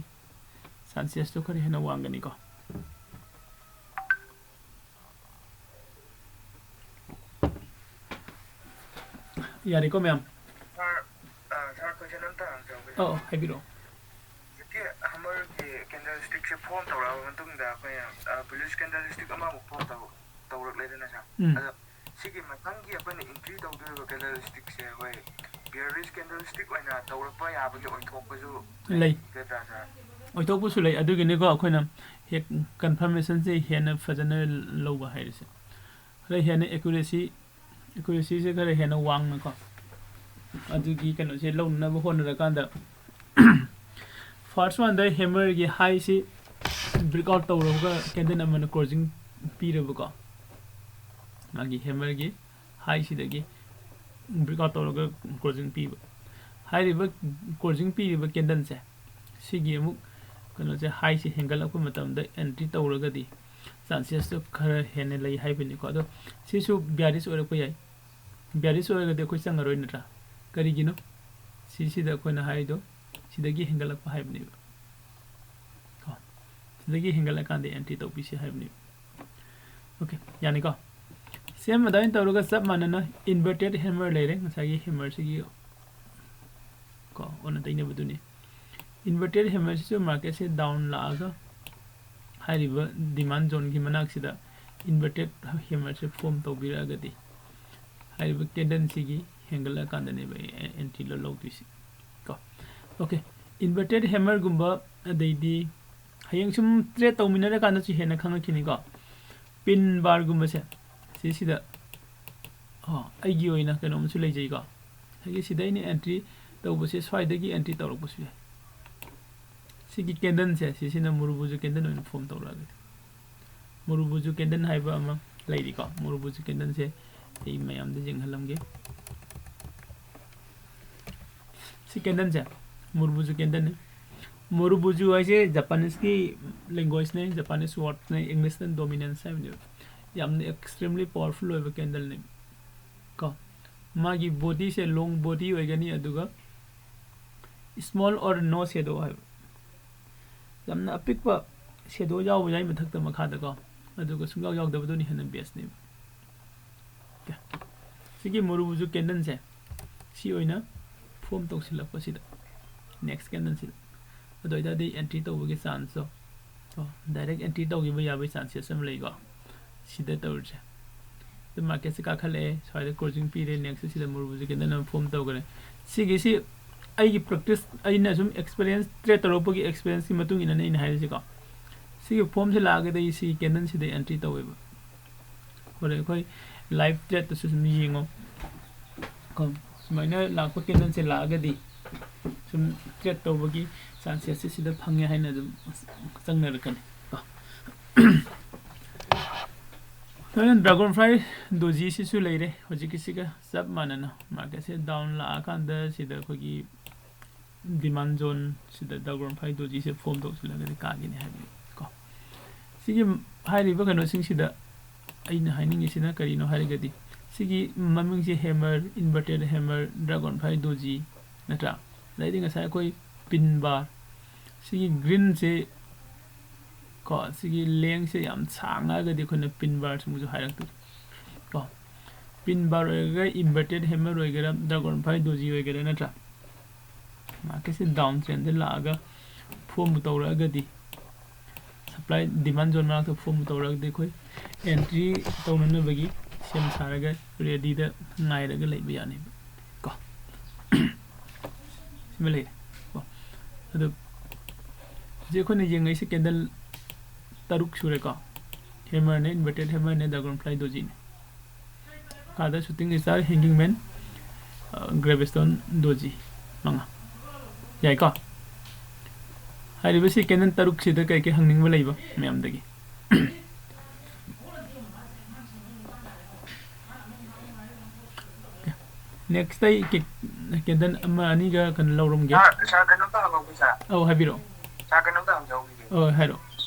ꯆꯥꯟꯁꯦꯁꯇꯣ ꯈꯔ ꯍꯦꯟꯅ ꯋꯥꯡꯒꯅꯤꯀꯣ꯫ ꯌꯥꯔꯦꯀꯣ ꯃꯌꯥꯝ? ꯁꯥꯔ, ꯑ, ꯁꯥꯔ, ꯀꯣꯏꯁꯟ ꯑꯝꯇ ꯍꯪꯖꯍꯧꯒꯦ꯫ ꯑꯧ, ꯍꯥꯏꯕꯤꯔꯛꯑꯣ꯫ ꯍꯧꯖꯤꯛꯀꯤ ꯍꯦꯃꯔꯒꯤ ꯀꯦꯟꯗꯜꯁ꯭ꯇꯤꯛꯁꯦ ꯐꯣꯝ ꯇꯧꯔꯛꯑꯕ ꯃꯇꯨꯡꯗ ꯑꯩꯈꯣꯏꯅ, ꯑ, ꯕꯨꯂꯤꯁ ꯀꯦꯟꯗꯜꯁ꯭ꯇꯤꯛ ꯑꯃꯃꯨꯛ ꯐꯣꯝ ꯇꯧ-, ꯇꯧꯔꯛꯂꯦꯗꯅ ꯁꯥꯔ꯫ ꯎꯝ꯫ ꯑꯗꯣ ꯁꯤꯒꯤ ꯃꯊꯪꯒꯤ ꯑꯩꯈꯣꯏꯅ ꯑꯦꯟꯇ꯭ꯔꯤ ꯇꯧꯗꯣꯔꯤꯕ ꯀꯦꯟꯗꯜꯁ꯭ꯇꯤꯛꯁꯦ ꯑꯩꯈꯣꯏ ꯕꯤꯌꯥꯔꯤꯁ ꯀꯦꯟꯗꯜꯁ꯭ꯇꯤꯛ ꯑꯣꯏꯅ ꯇꯧꯔꯛꯄ ꯌꯥꯕꯒꯤ ꯑꯣꯏꯊꯣꯛꯄꯁꯨ ꯂꯩ꯫ ꯂꯩꯒꯗ꯭ꯔꯥ ꯁꯥꯔ? ꯑꯣꯏꯊꯣꯛꯄꯁꯨ ꯂꯩ꯫ ꯑꯗꯨꯒꯤꯅꯤꯀꯣ ꯑꯩꯈꯣꯏꯅ ꯍꯦꯛ ꯀꯟꯐꯔꯃꯦꯁꯟꯁꯦ ꯍꯦꯟꯅ ꯐꯖꯅ ꯂꯧꯕ ꯍꯥꯏꯔꯤꯁꯦ꯫ ꯈꯔ ꯍꯦꯟꯅ ꯑꯦꯀꯨꯔꯦꯁꯤ, ꯑꯦꯀꯨꯔꯦꯁꯤꯁꯦ ꯈꯔ ꯍꯦꯟꯅ ꯋꯥꯡꯅꯀꯣ꯫ ꯑꯗꯨꯒꯤ ꯀꯩꯅꯣꯁꯦ ꯂꯧꯅꯅꯕ ꯍꯣꯠꯅꯔꯀꯥꯟꯗ ꯐꯥꯔꯁ ꯋꯥꯟꯗ ꯍꯦꯃꯔꯒꯤ ꯍꯥꯏꯁꯤ ꯕ꯭ꯔꯦꯛ ꯑꯥꯎꯠ ꯇꯧꯔꯒ ꯀꯦꯟꯗꯜ ꯑꯃꯅ ꯀ꯭ꯂꯣꯖꯤꯡ ꯄꯤꯔꯕꯀꯣ꯫ ꯃꯥꯒꯤ ꯍꯦꯃꯔꯒꯤ ꯍꯥꯏꯁꯤꯗꯒꯤ ꯕ꯭ꯔꯦꯛ ꯑꯥꯎꯠ ꯇꯧꯔꯒ ꯀ꯭ꯂꯣꯖꯤꯡ ꯄꯤꯕ꯫ ꯍꯥꯏꯔꯤꯕ ꯀ꯭ꯂꯣꯖꯤꯡ ꯄꯤꯔꯤꯕ ꯀꯦꯟꯗꯜꯁꯦ ꯁꯤꯒꯤ ꯑꯃꯨꯛ ꯀꯩꯅꯣꯁꯦ ꯍꯥꯏꯁꯦ ꯍꯦꯟꯒꯠꯂꯛꯄ ꯃꯇꯝꯗ ꯑꯦꯟꯇ꯭ꯔꯤ ꯇꯧꯔꯒꯗꯤ ꯆꯥꯟꯁꯦꯁꯇꯣ ꯈꯔ ꯍꯦꯟꯅ ꯂꯩ ꯍꯥꯏꯕꯅꯤꯀꯣ꯫ ꯑꯗꯣ ꯁꯤꯁꯨ ꯕꯤꯌꯥꯔꯤꯁ ꯑꯣꯏꯔꯛꯄ ꯌꯥꯏ꯫ ꯕꯤꯌꯥꯔꯤꯁ ꯑꯣꯏꯔꯒꯗꯤ ꯑꯩꯈꯣꯏ ꯆꯪꯉꯔꯣꯏ ꯅꯠꯇ꯭ꯔꯥ? ꯀꯔꯤꯒꯤꯅꯣ? ꯁꯤꯁꯤꯗ ꯑꯩꯈꯣꯏꯅ ꯍꯥꯏꯔꯤꯗꯣ ꯁꯤꯗꯒꯤ ꯍꯦꯟꯒꯠꯂꯛꯄ ꯍꯥꯏꯕꯅꯦꯕ꯫ ꯀꯣ? ꯁꯤꯗꯒꯤ ꯍꯦꯟꯒꯠꯂꯀꯥꯟꯗ ꯑꯦꯟꯇ꯭ꯔꯤ ꯇꯧꯕꯤꯁꯤ ꯍꯥꯏꯕꯅꯦꯕ꯫ ꯑꯣꯀꯦ, ꯌꯥꯅꯤꯀꯣ? ꯁꯦꯝ ꯑꯗꯨꯃꯥꯏꯅ ꯇꯧꯔꯒ ꯆꯞ ꯃꯥꯟꯅꯅ ꯏꯟꯚꯔꯇꯦꯠ ꯍꯦꯃꯔ ꯂꯩꯔꯦ, ꯉꯁꯥꯏꯒꯤ ꯍꯦꯃꯔꯁꯤꯒꯤ ꯀꯣ ꯑꯣꯟꯅ ꯇꯩꯅꯕꯗꯨꯅꯤ꯫ Inverted hammer ꯁꯤꯁꯨ market ꯁꯦ down ꯂꯥꯛꯑꯒ ꯍꯥꯏꯔꯤꯕ demand zone ꯒꯤ ꯃꯅꯥꯛꯁꯤꯗ inverted hammer ꯁꯦ form ꯇꯧꯕꯤꯔꯛꯑꯒꯗꯤ ꯍꯥꯏꯔꯤꯕ candle ꯁꯤꯒꯤ ꯍꯦꯟꯒꯠꯂꯛꯑꯀꯥꯟꯗꯅꯦꯕ entry ꯂꯧꯗꯣꯏꯁꯤ ꯀꯣ꯫ Okay, inverted hammer ꯒꯨꯝꯕ, ꯑꯗꯩꯗꯤ ꯍꯌꯦꯡ ꯁꯨꯝ trade ꯇꯧꯃꯤꯟꯅꯔꯀꯥꯟꯗꯁꯨ ꯍꯦꯟꯅ ꯈꯪꯉꯛꯈꯤꯅꯤꯀꯣ꯫ Pin bar ꯒꯨꯝꯕꯁꯦ ꯁꯤꯁꯤꯗ, ꯑꯣ, ꯑꯩꯒꯤ ꯑꯣꯏꯅ ꯀꯩꯅꯣꯝꯁꯨ ꯂꯩꯖꯩꯀꯣ꯫ ꯉꯁꯥꯏꯒꯤ ꯁꯤꯗ ꯑꯩꯅ entry ꯇꯧꯕꯁꯦ ꯁ꯭ꯋꯥꯏꯗꯒꯤ entry ꯇꯧꯔꯛꯄꯁꯨ ꯌꯥꯏ꯫ ꯁꯤꯒꯤ candle ꯁꯦ ꯁꯤꯁꯤꯅ Murubuju candle ꯑꯣꯏꯅ form ꯇꯧꯔꯛꯑꯒꯗꯤ, Murubuju candle ꯍꯥꯏꯕ ꯑꯃ ꯂꯩꯔꯤꯀꯣ꯫ Murubuju candle ꯁꯦ ꯑꯩ ꯃꯌꯥꯝꯗ ꯌꯦꯡꯍꯜꯂꯝꯒꯦ꯫ ꯁꯤ candle ꯁꯦ Murubuju candle ꯅꯤ꯫ Murubuju ꯍꯥꯏꯁꯦ Japanese ꯀꯤ language ꯅꯦ, Japanese word ꯅꯦ, English ꯅ dominance ꯍꯥꯏꯕꯅꯦꯕ꯫ ꯌꯥꯝꯅ extremely powerful ꯑꯣꯏꯕ candle ꯅꯦ ꯀꯣ꯫ ꯃꯥꯒꯤ body ꯁꯦ long body ꯑꯣꯏꯒꯅꯤ, ꯑꯗꯨꯒ small or no shadow ꯍꯥꯏꯕ, ꯌꯥꯝꯅ ꯑꯄꯤꯛꯄ shadow ꯌꯥꯎꯕ ꯌꯥꯏ ꯃꯊꯛꯇ ꯃꯈꯥꯗꯀꯣ, ꯑꯗꯨꯒ ꯁꯨꯡꯌꯥꯎ ꯌꯥꯎꯗꯕꯗꯨꯅ ꯍꯦꯟꯅ best ꯅꯦꯕ꯫ Okay, ꯁꯤꯒꯤ Murubuju candle ꯁꯦ ꯁꯤ ꯑꯣꯏꯅ form ꯇꯧꯁꯤꯜꯂꯛꯄꯁꯤꯗ, next candle ꯁꯤꯗ, ꯑꯗꯨ ꯑꯣꯏꯇꯥꯔꯗꯤ entry ꯇꯧꯕꯒꯤ chance ꯇꯣ, ꯀꯣ, direct entry ꯇꯧꯈꯤꯕ ꯌꯥꯕꯒꯤ chances ꯑꯃ ꯂꯩꯀꯣ꯫ ꯁꯤꯗ ꯇꯧꯔꯤꯁꯦ꯫ ꯑꯗꯨ market ꯁꯦ ꯀꯥꯈꯠꯂꯛꯑꯦ, ꯁ꯭ꯋꯥꯏꯗ closing ꯄꯤꯔꯦ, next ꯁꯤꯗ Murubuju candle ꯑꯃ form ꯇꯧꯈ꯭ꯔꯦ꯫ ꯁꯤꯒꯤꯁꯤ ꯑꯩꯒꯤ practice, ꯑꯩꯅ ꯁꯨꯝ experience, trade ꯇꯧꯔꯛꯄꯒꯤ experience ꯀꯤ ꯃꯇꯨꯡ ꯏꯟꯅꯅꯦ ꯑꯩꯅ ꯍꯥꯏꯔꯤꯁꯤꯀꯣ꯫ ꯁꯤꯒꯤ form ꯁꯤ ꯂꯥꯛꯑꯒꯗꯤ ꯑꯩ ꯁꯤꯒꯤ candle ꯁꯤꯗ entry ꯇꯧꯋꯦꯕ꯫ ꯍꯣꯔꯦꯟ ꯑꯩꯈꯣꯏ live trade ꯇꯁꯨ ꯁꯨꯝ ꯌꯦꯡꯉꯣ ꯀꯣ꯫ ꯁꯨꯃꯥꯏꯅ ꯂꯥꯛꯄ candle ꯁꯦ ꯂꯥꯛꯑꯒꯗꯤ ꯁꯨꯝ trade ꯇꯧꯕꯒꯤ chances ꯁꯤ ꯁꯤꯗ ꯐꯪꯉꯦ ꯍꯥꯏꯅ ꯑꯗꯨꯝ ꯆꯪꯅꯔꯛꯀꯅꯤ ꯀꯣ꯫ ꯂꯣꯏꯅ Dragonfly Doji ꯁꯤꯁꯨ ꯂꯩꯔꯦ ꯍꯧꯖꯤꯛꯀꯤꯁꯤꯒ ꯆꯞ ꯃꯥꯟꯅꯅ꯫ Market ꯁꯦ down ꯂꯥꯛꯑꯀꯥꯟꯗ ꯁꯤꯗ ꯑꯩꯈꯣꯏꯒꯤ demand zone ꯁꯤꯗ Dragonfly Doji ꯁꯦ form ꯇꯧꯁꯤꯜꯂꯒꯗꯤ ꯀꯥꯒꯤꯅꯤ ꯍꯥꯏꯕꯅꯤ ꯀꯣ꯫ ꯁꯤꯒꯤ ꯍꯥꯏꯔꯤꯕ ꯀꯩꯅꯣꯁꯤꯡꯁꯤꯗ ꯑꯩꯅ ꯍꯥꯏꯅꯤꯡꯉꯤꯁꯤꯅ ꯀꯔꯤꯅꯣ ꯍꯥꯏꯔꯒꯗꯤ, ꯁꯤꯒꯤ ꯃꯃꯤꯡꯁꯦ hammer, inverted hammer, Dragonfly Doji, ꯅꯠꯇ꯭ꯔꯥ? ꯑꯗꯩꯗꯤ ꯉꯁꯥꯏ ꯑꯩꯈꯣꯏ pin bar, ꯁꯤꯒꯤ green ꯁꯦ ꯀꯣ, ꯁꯤꯒꯤ length ꯁꯦ ꯌꯥꯝ ꯁꯥꯡꯉꯒꯗꯤ ꯑꯩꯈꯣꯏꯅ pin bar ꯁꯨꯝꯕꯁꯨ ꯍꯥꯏꯔꯛꯇꯣꯏꯅꯤ ꯀꯣ꯫ Pin bar ꯑꯣꯏꯒꯦꯔꯥ, inverted hammer ꯑꯣꯏꯒꯦꯔꯥ, Dragonfly Doji ꯑꯣꯏꯒꯦꯔꯥ, ꯅꯠꯇ꯭ꯔꯥ? ꯃꯥꯔꯀꯦꯠꯁꯦ ꯗꯥꯎꯟ ꯇ꯭ꯔꯦꯟꯗ ꯂꯥꯛꯑꯒ ꯐꯣꯝꯕꯨ ꯇꯧꯔꯛꯑꯒꯗꯤ, ꯁꯄ꯭ꯂꯥꯏ ꯗꯤꯃꯥꯟ ꯖꯣꯟ ꯃꯔꯛꯇ ꯐꯣꯝꯕꯨ ꯇꯧꯔꯛꯑꯒꯗꯤ, ꯑꯩꯈꯣꯏ ꯑꯦꯟꯇ꯭ꯔꯤ ꯇꯧꯅꯅꯕꯒꯤ ꯁꯦꯝ ꯁꯥꯔꯒ ꯔꯦꯗꯤꯗ ꯉꯥꯏꯔꯒ ꯂꯩꯕ ꯌꯥꯅꯦꯕ ꯀꯣ꯫ ꯁꯤꯃ ꯂꯩꯔꯦ ꯀꯣ꯫ ꯑꯗꯨ ꯍꯧꯖꯤꯛ ꯑꯩꯈꯣꯏꯅ ꯌꯦꯡꯉꯛꯏꯁꯦ ꯀꯦꯟꯗꯜ ꯇꯔꯨꯛ ꯁꯨꯔꯦꯀꯣ꯫ ꯍꯦꯃꯔꯅꯦ, ꯏꯟꯚꯔꯇꯦꯠ ꯍꯦꯃꯔꯅꯦ, ꯗ꯭ꯔꯥꯒꯟ ꯐ꯭ꯂꯥꯏ ꯗꯣꯖꯤꯅꯦ꯫ ꯃꯈꯥꯗ shooting star, hanging man, gravestone, doji, ꯃꯉꯥ꯫ ꯌꯥꯏꯀꯣ? ꯍꯥꯏꯔꯤꯕꯁꯤ ꯀꯦꯟꯗꯜ ꯇꯔꯨꯛꯁꯤꯗ ꯀꯩ ꯀꯩ ꯍꯪꯅꯤꯡꯕ ꯂꯩꯕ ꯃꯌꯥꯝꯗꯒꯤ? ꯅꯦꯛꯁꯇ ꯑꯩ ꯀꯦ-, ꯀꯦꯟꯗꯜ ꯑꯃ ꯑꯅꯤꯒ ꯀꯩꯅꯣ ꯂꯧꯔꯝꯒꯦ꯫ ꯁꯥꯔ, ꯁꯥꯔ, ꯀꯩꯅꯣꯝꯇ ꯍꯪꯍꯧꯒꯦ, ꯁꯥꯔ꯫ ꯑꯧ, ꯍꯥꯏꯕꯤꯔꯛꯑꯣ꯫ ꯁꯥꯔ, ꯀꯩꯅꯣꯝꯇ ꯍꯪꯖꯍꯧꯈꯤꯒꯦ꯫ ꯑꯧ, ꯍꯥꯏꯔꯛꯑꯣ꯫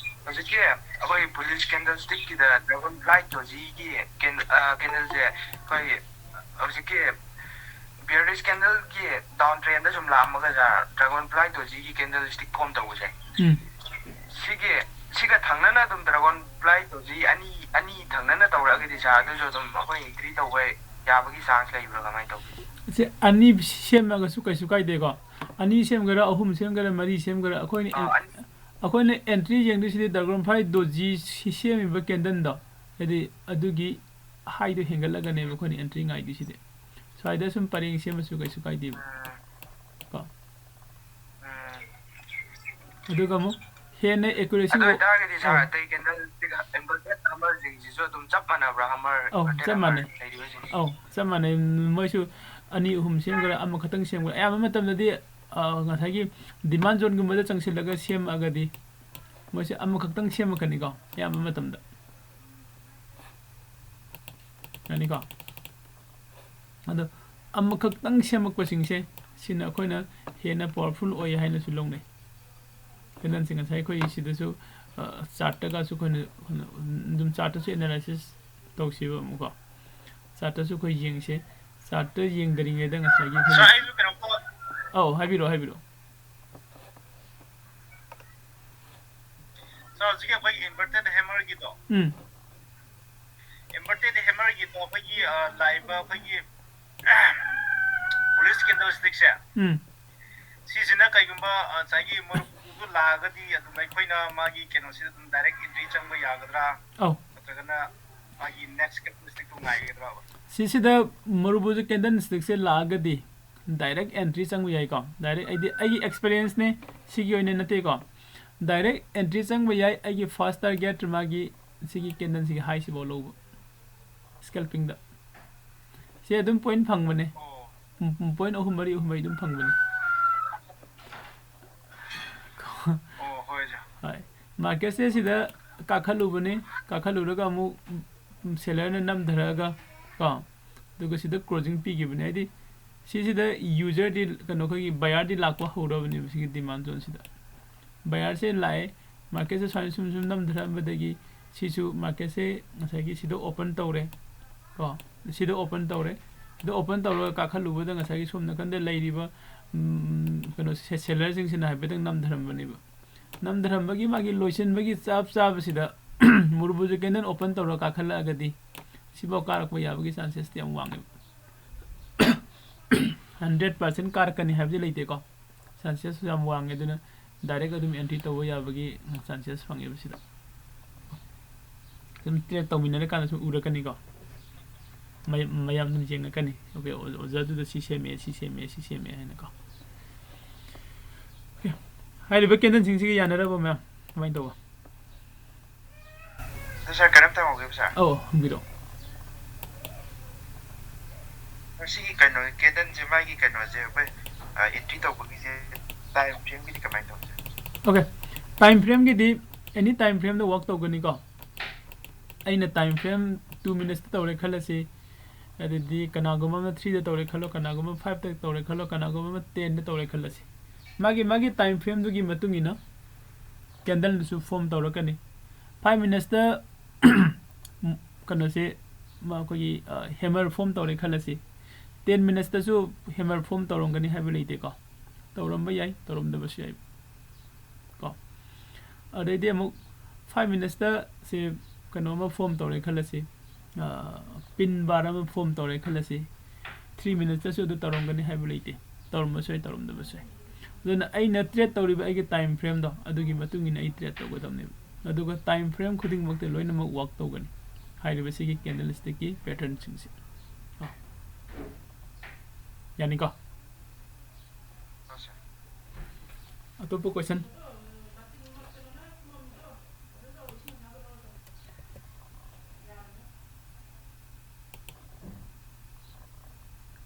ꯍꯧꯖꯤꯛꯀꯤ ꯑꯩꯈꯣꯏ ꯕꯨꯂꯤꯁ ꯀꯦꯟꯗꯜ ꯁ꯭ꯇꯤꯛꯀꯤꯗ ꯗ꯭ꯔꯥꯒꯟ ꯐ꯭ꯂꯥꯏ ꯗꯣꯖꯤꯒꯤ ꯀꯦꯟ-, ꯑ, ꯀꯦꯟꯗꯜꯁꯦ ꯑꯩꯈꯣꯏ ꯍꯧꯖꯤꯛꯀꯤ ꯕꯤꯌꯥꯔꯤꯁ ꯀꯦꯟꯗꯜꯒꯤ ꯗꯥꯎꯟ ꯇ꯭ꯔꯦꯟꯗ ꯁꯨꯝ ꯂꯥꯛꯑꯝꯃꯒ, ꯁꯥꯔ, ꯗ꯭ꯔꯥꯒꯟ ꯐ꯭ꯂꯥꯏ ꯗꯣꯖꯤꯒꯤ ꯀꯦꯟꯗꯜ ꯁ꯭ꯇꯤꯛ ꯐꯣꯝ ꯇꯧꯕꯁꯦ, ꯎꯝ꯫ ꯁꯤꯒꯤ, ꯁꯤꯒ ꯊꯪꯅꯅ ꯑꯗꯨꯝ ꯗ꯭ꯔꯥꯒꯟ ꯐ꯭ꯂꯥꯏ ꯗꯣꯖꯤ ꯑꯅꯤ, ꯑꯅꯤ ꯊꯪꯅꯅ ꯇꯧꯔꯛꯑꯒꯗꯤ, ꯁꯥꯔ, ꯑꯗꯨꯁꯨ ꯑꯗꯨꯝ ꯑꯩꯈꯣꯏ ꯑꯦꯟꯇ꯭ꯔꯤ ꯇꯧꯕ ꯌꯥꯕꯒꯤ ꯆꯥꯟꯁ ꯂꯩꯕ꯭ꯔꯥ, ꯀꯃꯥꯏꯅ ꯇꯧꯒꯦ? ꯁꯤ ꯑꯅꯤ ꯁꯦꯝꯃꯒꯁꯨ ꯀꯩꯁꯨ ꯀꯥꯏꯗꯦꯀꯣ꯫ ꯑꯅꯤ ꯁꯦꯝꯒꯦꯔꯥ, ꯑꯍꯨꯝ ꯁꯦꯝꯒꯦꯔꯥ, ꯃꯔꯤ ꯁꯦꯝꯒꯦꯔꯥ, ꯑꯩꯈꯣꯏꯅ ꯑꯥ, ꯑꯦꯟ-, ꯑꯅꯤ꯫ ꯑꯩꯈꯣꯏꯅ ꯑꯦꯟꯇ꯭ꯔꯤ ꯌꯦꯡꯗꯣꯏꯁꯤꯗꯤ ꯗ꯭ꯔꯥꯒꯟ ꯐ꯭ꯂꯥꯏ ꯗꯣꯖꯤ ꯁꯤ-, ꯁꯦꯝꯃꯤꯕ ꯀꯦꯟꯗꯜꯗꯣ, ꯍꯥꯏꯗꯤ ꯑꯗꯨꯒꯤ ꯍꯥꯏꯗꯣ ꯍꯦꯟꯒꯠꯂꯒꯅꯦꯕ ꯑꯩꯈꯣꯏꯅ ꯑꯦꯟꯇ꯭ꯔꯤ ꯉꯥꯏꯗꯣꯏꯁꯤꯗꯤ꯫ ꯁ꯭ꯋꯥꯏꯗ ꯁꯨꯝ ꯄꯔꯦꯡ ꯁꯦꯝꯃꯁꯨ ꯀꯩꯁꯨ ꯀꯥꯏꯗꯦꯕ꯫ ꯎꯝ꯫ ꯀꯣ꯫ ꯎꯝ꯫ ꯑꯗꯨꯒ ꯑꯃꯨꯛ ꯍꯦꯟꯅ ꯑꯦꯀꯨꯔꯦꯁꯤ ꯑꯗꯨ ꯑꯣꯏꯇꯥꯔꯒꯗꯤ, ꯁꯥꯔ, ꯑꯧ꯫ ꯑꯇꯩ ꯀꯦꯟꯗꯜ ꯁ꯭ꯇꯤꯛ ꯏꯟꯚꯔꯇꯦꯠ ꯍꯃꯔꯁꯤꯡꯁꯤꯁꯨ ꯑꯗꯨꯝ ꯆꯞ ꯃꯥꯟꯅꯕ꯭ꯔꯥ? ꯍꯃꯔ ꯑꯧ, ꯏꯟꯚꯔꯇꯦꯠ ꯆꯞ ꯍꯃꯔ ꯃꯥꯟꯅꯩ꯫ ꯂꯩꯔꯤꯕꯁꯤꯡꯁꯦ? ꯑꯧ, ꯆꯞ ꯃꯥꯟꯅꯩ꯫ ꯃꯣꯏꯁꯨ ꯑꯅꯤ, ꯑꯍꯨꯝ ꯁꯦꯝꯒꯦꯔꯥ, ꯑꯃꯈꯛꯇꯪ ꯁꯦꯝꯒꯦꯔꯥ, ꯑꯌꯥꯝꯕ ꯃꯇꯝꯗꯗꯤ, ꯑ, ꯉꯁꯥꯏꯒꯤ ꯗꯤꯃꯥꯟ ꯖꯣꯟꯒꯨꯝꯕꯗ ꯆꯪꯁꯤꯜꯂꯒ ꯁꯦꯝꯃꯛꯑꯒꯗꯤ ꯃꯣꯏꯁꯦ ꯑꯃꯈꯛꯇꯪ ꯁꯦꯝꯃꯛꯀꯅꯤꯀꯣ, ꯑꯌꯥꯝꯕ ꯃꯇꯝꯗ꯫ ꯌꯥꯅꯤꯀꯣ? ꯑꯗꯣ ꯑꯃꯈꯛꯇꯪ ꯁꯦꯝꯃꯛꯄꯁꯤꯡꯁꯦ, ꯁꯤꯅ ꯑꯩꯈꯣꯏꯅ ꯍꯦꯟꯅ ꯄꯋꯥꯔꯐꯨꯜ ꯑꯣꯏ ꯍꯥꯏꯅꯁꯨ ꯂꯧꯅꯩ꯫ ꯀꯦꯟꯗꯜꯁꯦ ꯉꯁꯥꯏ ꯑꯩꯈꯣꯏ ꯁꯤꯗꯁꯨ, ꯑ, ꯆꯥꯔꯠꯇꯒꯁꯨ ꯑꯩꯈꯣꯏꯅ, ꯑꯩꯈꯣꯏꯅ ꯑꯗꯨꯝ ꯆꯥꯔꯠꯇꯁꯨ ꯑꯦꯅꯥꯂꯥꯏꯁꯤꯁ ꯇꯧꯁꯦꯕ ꯑꯃꯨꯛꯀꯣ꯫ ꯆꯥꯔꯠꯇꯁꯨ ꯑꯩꯈꯣꯏ ꯌꯦꯡꯁꯦ꯫ ꯆꯥꯔꯠꯇ ꯌꯦꯡꯗꯔꯤꯉꯩꯗ ꯉꯁꯥꯏꯒꯤ ꯑꯩꯈꯣꯏꯒꯤ ꯁꯥꯔ, ꯑꯩꯁꯨ ꯀꯩꯅꯣꯝꯇ ꯑꯧ, ꯍꯥꯏꯕꯤꯔꯛꯑꯣ, ꯍꯥꯏꯕꯤꯔꯛꯑꯣ꯫ ꯁꯥꯔ, ꯍꯧꯖꯤꯛꯀꯤ ꯑꯩꯈꯣꯏꯒꯤ ꯏꯟꯚꯔꯇꯦꯠ ꯍꯦꯃꯔꯒꯤꯗꯣ, ꯎꯝ꯫ ꯏꯟꯚꯔꯇꯦꯠ ꯍꯦꯃꯔꯒꯤꯗꯣ ꯑꯩꯈꯣꯏꯒꯤ, ꯑ, ꯂꯥꯛꯏꯕ ꯑꯩꯈꯣꯏꯒꯤ ꯕꯨꯂꯤꯁ ꯀꯦꯟꯗꯜ ꯁ꯭ꯇꯤꯛꯁꯦ, ꯎꯝ꯫ ꯁꯤ ꯀꯔꯤꯒꯨꯝꯕ ꯉꯁꯥꯏꯒꯤ ꯃꯔꯨꯞꯇꯨ ꯂꯥꯛꯑꯒꯗꯤ ꯑꯗꯨꯝ ꯑꯩꯈꯣꯏꯅ ꯃꯥꯒꯤ ꯀꯩꯅꯣꯁꯤꯗ ꯑꯗꯨꯝ direct entry ꯆꯪꯕ ꯌꯥꯒꯗ꯭ꯔꯥ? ꯑꯧ꯫ ꯅꯠꯇ꯭ꯔꯒꯅ ꯃꯥꯒꯤ next candlestickꯇꯨ ꯉꯥꯏꯒꯗ꯭ꯔꯕ? ꯁꯤꯁꯤꯗ ꯃꯔꯨꯕꯨꯁꯨ candlestickꯁꯦ ꯂꯥꯛꯑꯒꯗꯤ direct entry ꯆꯪꯕ ꯌꯥꯏꯀꯣ꯫ Direct ꯑꯩꯗꯤ ꯑꯩꯒꯤ experienceꯅꯦ, ꯁꯤꯒꯤ ꯑꯣꯏꯅ ꯅꯠꯇꯦꯀꯣ꯫ Direct entry ꯆꯪꯕ ꯌꯥꯏ꯫ ꯑꯩꯒꯤ first target ꯃꯥꯒꯤ ꯁꯤꯒꯤ candleꯁꯤꯒꯤ highꯁꯤꯐꯥꯎ ꯂꯧꯕ scalpingꯗ꯫ ꯁꯤ ꯑꯗꯨꯝ point ꯐꯪꯕꯅꯦ꯫ Point ꯑꯍꯨꯝ ꯃꯔꯤ ꯑꯍꯨꯝ ꯃꯔꯤ ꯑꯗꯨꯝ ꯐꯪꯕꯅꯦ꯫ ꯑꯣ, ꯍꯣꯏ, ꯁꯥꯔ꯫ ꯍꯣꯏ꯫ Marketꯁꯦ ꯁꯤꯗ ꯀꯥꯈꯠꯂꯨꯕꯅꯤ, ꯀꯥꯈꯠꯂꯨꯔꯒ ꯑꯃꯨꯛ sellerꯅ ꯅꯝꯊꯔꯛꯑꯒ ꯀꯣ, ꯑꯗꯨꯒ ꯁꯤꯗ closing ꯄꯤꯈꯤꯕꯅꯦ꯫ ꯍꯥꯏꯗꯤ ꯁꯤꯁꯤꯗ userꯗꯤ, ꯀꯩꯅꯣ, ꯑꯩꯈꯣꯏꯒꯤ buyerꯗꯤ ꯂꯥꯛꯄ ꯍꯧꯔꯕꯅꯦꯕ ꯁꯤꯒꯤ demand zoneꯁꯤꯗ꯫ Buyerꯁꯦ ꯂꯥꯛꯑꯦ, marketꯁꯦ ꯁꯨꯃꯥꯏꯅ ꯁꯨꯝ ꯁꯨꯝ ꯅꯝꯊꯔꯛꯑꯝꯕꯗꯒꯤ ꯁꯤꯁꯨ marketꯁꯦ ꯉꯁꯥꯏꯒꯤ ꯁꯤꯗ open ꯇꯧꯔꯦ ꯀꯣ, ꯁꯤꯗ open ꯇꯧꯔꯦ꯫ ꯁꯤꯗ open ꯇꯧꯔꯒ ꯀꯥꯈꯠꯂꯨꯕꯗ ꯉꯁꯥꯏꯒꯤ ꯁꯣꯝ ꯅꯥꯀꯟꯗ ꯂꯩꯔꯤꯕ, ꯎꯝ, ꯀꯩꯅꯣ, ꯁꯦ-, sellerꯁꯤꯡꯁꯤꯅ ꯍꯥꯏꯐꯦꯠꯇꯪ ꯅꯝꯊꯔꯝꯕꯅꯦꯕ꯫ ꯅꯝꯊꯔꯝꯕꯒꯤ ꯃꯥꯒꯤ ꯂꯣꯏꯁꯤꯟꯕꯒꯤ ꯆꯞ ꯆꯥꯕꯁꯤꯗ ꯃꯨꯔꯕꯨꯁꯦ candle open ꯇꯧꯔꯒ ꯀꯥꯈꯠꯂꯛꯑꯒꯗꯤ ꯁꯤꯐꯥꯎ ꯀꯥꯔꯛꯄ ꯌꯥꯕꯒꯤ chances ꯌꯥꯝ ꯋꯥꯡꯉꯦꯕ꯫ Hundred percent ꯀꯥꯔꯛꯀꯅꯤ ꯍꯥꯏꯕꯗꯤ ꯂꯩꯇꯦꯀꯣ꯫ Chances ꯌꯥꯝ ꯋꯥꯡꯉꯦ, ꯑꯗꯨꯅ direct ꯑꯗꯨꯝ entry ꯇꯧꯕ ꯌꯥꯕꯒꯤ chances ꯐꯪꯉꯦꯕ ꯁꯤꯗ꯫ ꯑꯗꯨꯝ trade ꯇꯧꯃꯤꯟꯅꯔꯀꯥꯟꯗ ꯁꯨꯝ ꯎꯔꯛꯀꯅꯤꯀꯣ꯫ ꯃꯌꯥꯝ, ꯃꯌꯥꯝ ꯑꯗꯨꯝ ꯌꯦꯡꯉꯛꯀꯅꯤ꯫ Okay, ꯑꯣ-, ꯑꯣꯖꯥꯗꯨꯗ ꯁꯤ ꯁꯦꯝꯃꯦ, ꯁꯤ ꯁꯦꯝꯃꯦ, ꯁꯤ ꯁꯦꯝꯃꯦ ꯍꯥꯏꯅꯀꯣ꯫ Okay꯫ ꯍꯥꯏꯔꯤꯕ candleꯁꯤꯡꯁꯤꯒ ꯌꯥꯅꯔꯕ ꯃꯌꯥꯝ? ꯀꯃꯥꯏꯅ ꯇꯧꯕ? ꯑꯗꯨ ꯁꯥꯔ, ꯀꯔꯤꯝꯇ ꯍꯪꯍꯧꯒꯦꯕ ꯁꯥꯔ? ꯑꯧ, ꯍꯪꯕꯤꯔꯛꯑꯣ꯫ ꯃꯁꯤꯒꯤ ꯀꯩꯅꯣ, candleꯁꯦ, ꯃꯥꯒꯤ ꯀꯩꯅꯣꯁꯦ, ꯑꯩꯈꯣꯏ, ꯑ, entry ꯇꯧꯕꯒꯤꯁꯦ time frameꯒꯤꯗꯤ ꯀꯃꯥꯏꯅ ꯇꯧꯒꯦ ꯁꯥꯔ? Okay, time frameꯒꯤꯗꯤ any time frameꯗ work ꯇꯧꯒꯅꯤꯀꯣ꯫ ꯑꯩꯅ time frame two minutesꯇ ꯇꯧꯔꯦ ꯈꯜꯂꯁꯤ, ꯑꯗꯨꯗꯤ ꯀꯅꯥꯒꯨꯝꯕ ꯑꯃꯅ threeꯗ ꯇꯧꯔꯦ ꯈꯜꯂꯣ, ꯀꯅꯥꯒꯨꯝꯕ fiveꯇ ꯇꯧꯔꯦ ꯈꯜꯂꯣ, ꯀꯅꯥꯒꯨꯝꯕ ꯑꯃ tenꯗ ꯇꯧꯔꯦ ꯈꯜꯂꯁꯤ꯫ ꯃꯥꯒꯤ, ꯃꯥꯒꯤ time frameꯗꯨꯒꯤ ꯃꯇꯨꯡ ꯏꯟꯅ candleꯗꯨꯁꯨ form ꯇꯧꯔꯛꯀꯅꯤ꯫ Five minutesꯇ ꯀꯩꯅꯣꯁꯦ, ꯃ-, ꯑꯩꯈꯣꯏꯒꯤ, ꯑ, hammer form ꯇꯧꯔꯦ ꯈꯜꯂꯁꯤ, ten minutesꯇꯁꯨ hammer form ꯇꯧꯔꯝꯒꯅꯤ ꯍꯥꯏꯕ ꯂꯩꯇꯦꯀꯣ꯫ ꯇꯧꯔꯝꯕ ꯌꯥꯏ, ꯇꯧꯔꯝꯗꯕꯁꯨ ꯌꯥꯏ ꯀꯣ꯫ ꯑꯗꯩꯗꯤ ꯑꯃꯨꯛ five minutesꯇ ꯁꯤ ꯀꯩꯅꯣ ꯑꯃ form ꯇꯧꯔꯦ ꯈꯜꯂꯁꯤ, ꯑ, pin bar ꯑꯃ form ꯇꯧꯔꯦ ꯈꯜꯂꯁꯤ, three minutesꯇꯁꯨ ꯑꯗꯨ ꯇꯧꯔꯝꯒꯅꯤ ꯍꯥꯏꯕ ꯂꯩꯇꯦ, ꯇꯧꯔꯝꯕꯁꯨ ꯌꯥꯏ, ꯇꯧꯔꯝꯗꯕꯁꯨ ꯌꯥꯏ꯫ ꯑꯗꯨꯅ ꯑꯩꯅ trade ꯇꯧꯔꯤꯕ ꯑꯩꯒꯤ time frame ꯗꯣ ꯑꯗꯨꯒꯤ ꯃꯇꯨꯡ ꯏꯟꯅ ꯑꯩ trade ꯇꯧꯒꯗꯕꯅꯦꯕ꯫ ꯑꯗꯨꯒ time frame ꯈꯨꯗꯤꯡꯃꯛꯇ ꯂꯣꯏꯅꯃꯛ work ꯇꯧꯒꯅꯤ ꯍꯥꯏꯔꯤꯕ ꯁꯤꯒꯤ candlestick ꯀꯤ pattern ꯁꯤꯡꯁꯦ꯫ ꯑꯥ꯫ ꯌꯥꯅꯤꯀꯣ? ꯑꯇꯣꯞꯄ question?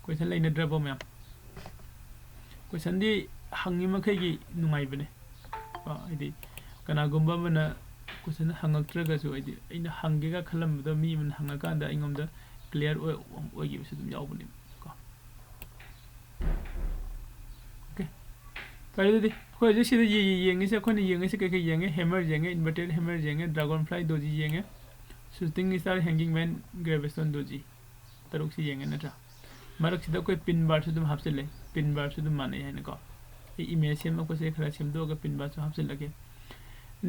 Question ꯂꯩꯅꯗ꯭ꯔꯕꯣ ꯃꯌꯥꯝ? Question ꯗꯤ ꯍꯪꯉꯤ ꯃꯈꯩꯒꯤ ꯅꯨꯡꯉꯥꯏꯕꯅꯦ꯫ ꯀꯣ, ꯍꯥꯏꯗꯤ ꯀꯅꯥꯒꯨꯝꯕ ꯑꯃꯅ question ꯍꯪꯉꯛꯇ꯭ꯔꯒꯁꯨ, ꯍꯥꯏꯗꯤ ꯑꯩꯅ ꯍꯪꯒꯦꯒ ꯈꯜꯂꯝꯕꯗꯣ ꯃꯤ ꯑꯃꯅ ꯍꯪꯉꯀꯥꯟꯗ ꯑꯩꯉꯣꯟꯗ clear ꯑꯣꯏ-, ꯑꯣꯏꯈꯤꯕꯁꯨ ꯑꯗꯨꯝ ꯌꯥꯎꯕꯅꯦꯕ ꯀꯣ꯫ Okay꯫ ꯐꯔꯦ, ꯑꯗꯨꯗꯤ ꯑꯩꯈꯣꯏ ꯍꯧꯖꯤꯛ ꯁꯤꯗ ꯌꯦ-, ꯌꯦ-, ꯌꯦꯡꯉꯤꯁꯦ, ꯑꯩꯈꯣꯏꯅ ꯌꯦꯡꯉꯤꯁꯦ ꯀꯩꯀꯩ ꯌꯦꯡꯉꯦ? Hammer ꯌꯦꯡꯉꯦ, inverted hammer ꯌꯦꯡꯉꯦ, dragonfly doji ꯌꯦꯡꯉꯦ, shooting star, hanging man, gravestone doji꯫ ꯇꯔꯨꯛꯁꯤ ꯌꯦꯡꯉꯦ ꯅꯠꯇ꯭ꯔꯥ? ꯃꯔꯛꯁꯤꯗ ꯑꯩꯈꯣꯏ pin bar ꯁꯨ ꯑꯗꯨꯝ ꯍꯥꯞꯆꯤꯜꯂꯦ, pin bar ꯁꯨ ꯑꯗꯨꯝ ꯃꯥꯟꯅꯩ ꯍꯥꯏꯅꯀꯣ꯫ ꯑꯩ image ꯁꯦꯝꯃꯛꯄꯁꯦ ꯈꯔ ꯁꯦꯝꯗꯣꯛꯑꯒ pin bar ꯁꯨ ꯍꯥꯞꯆꯤꯜꯂꯒꯦ꯫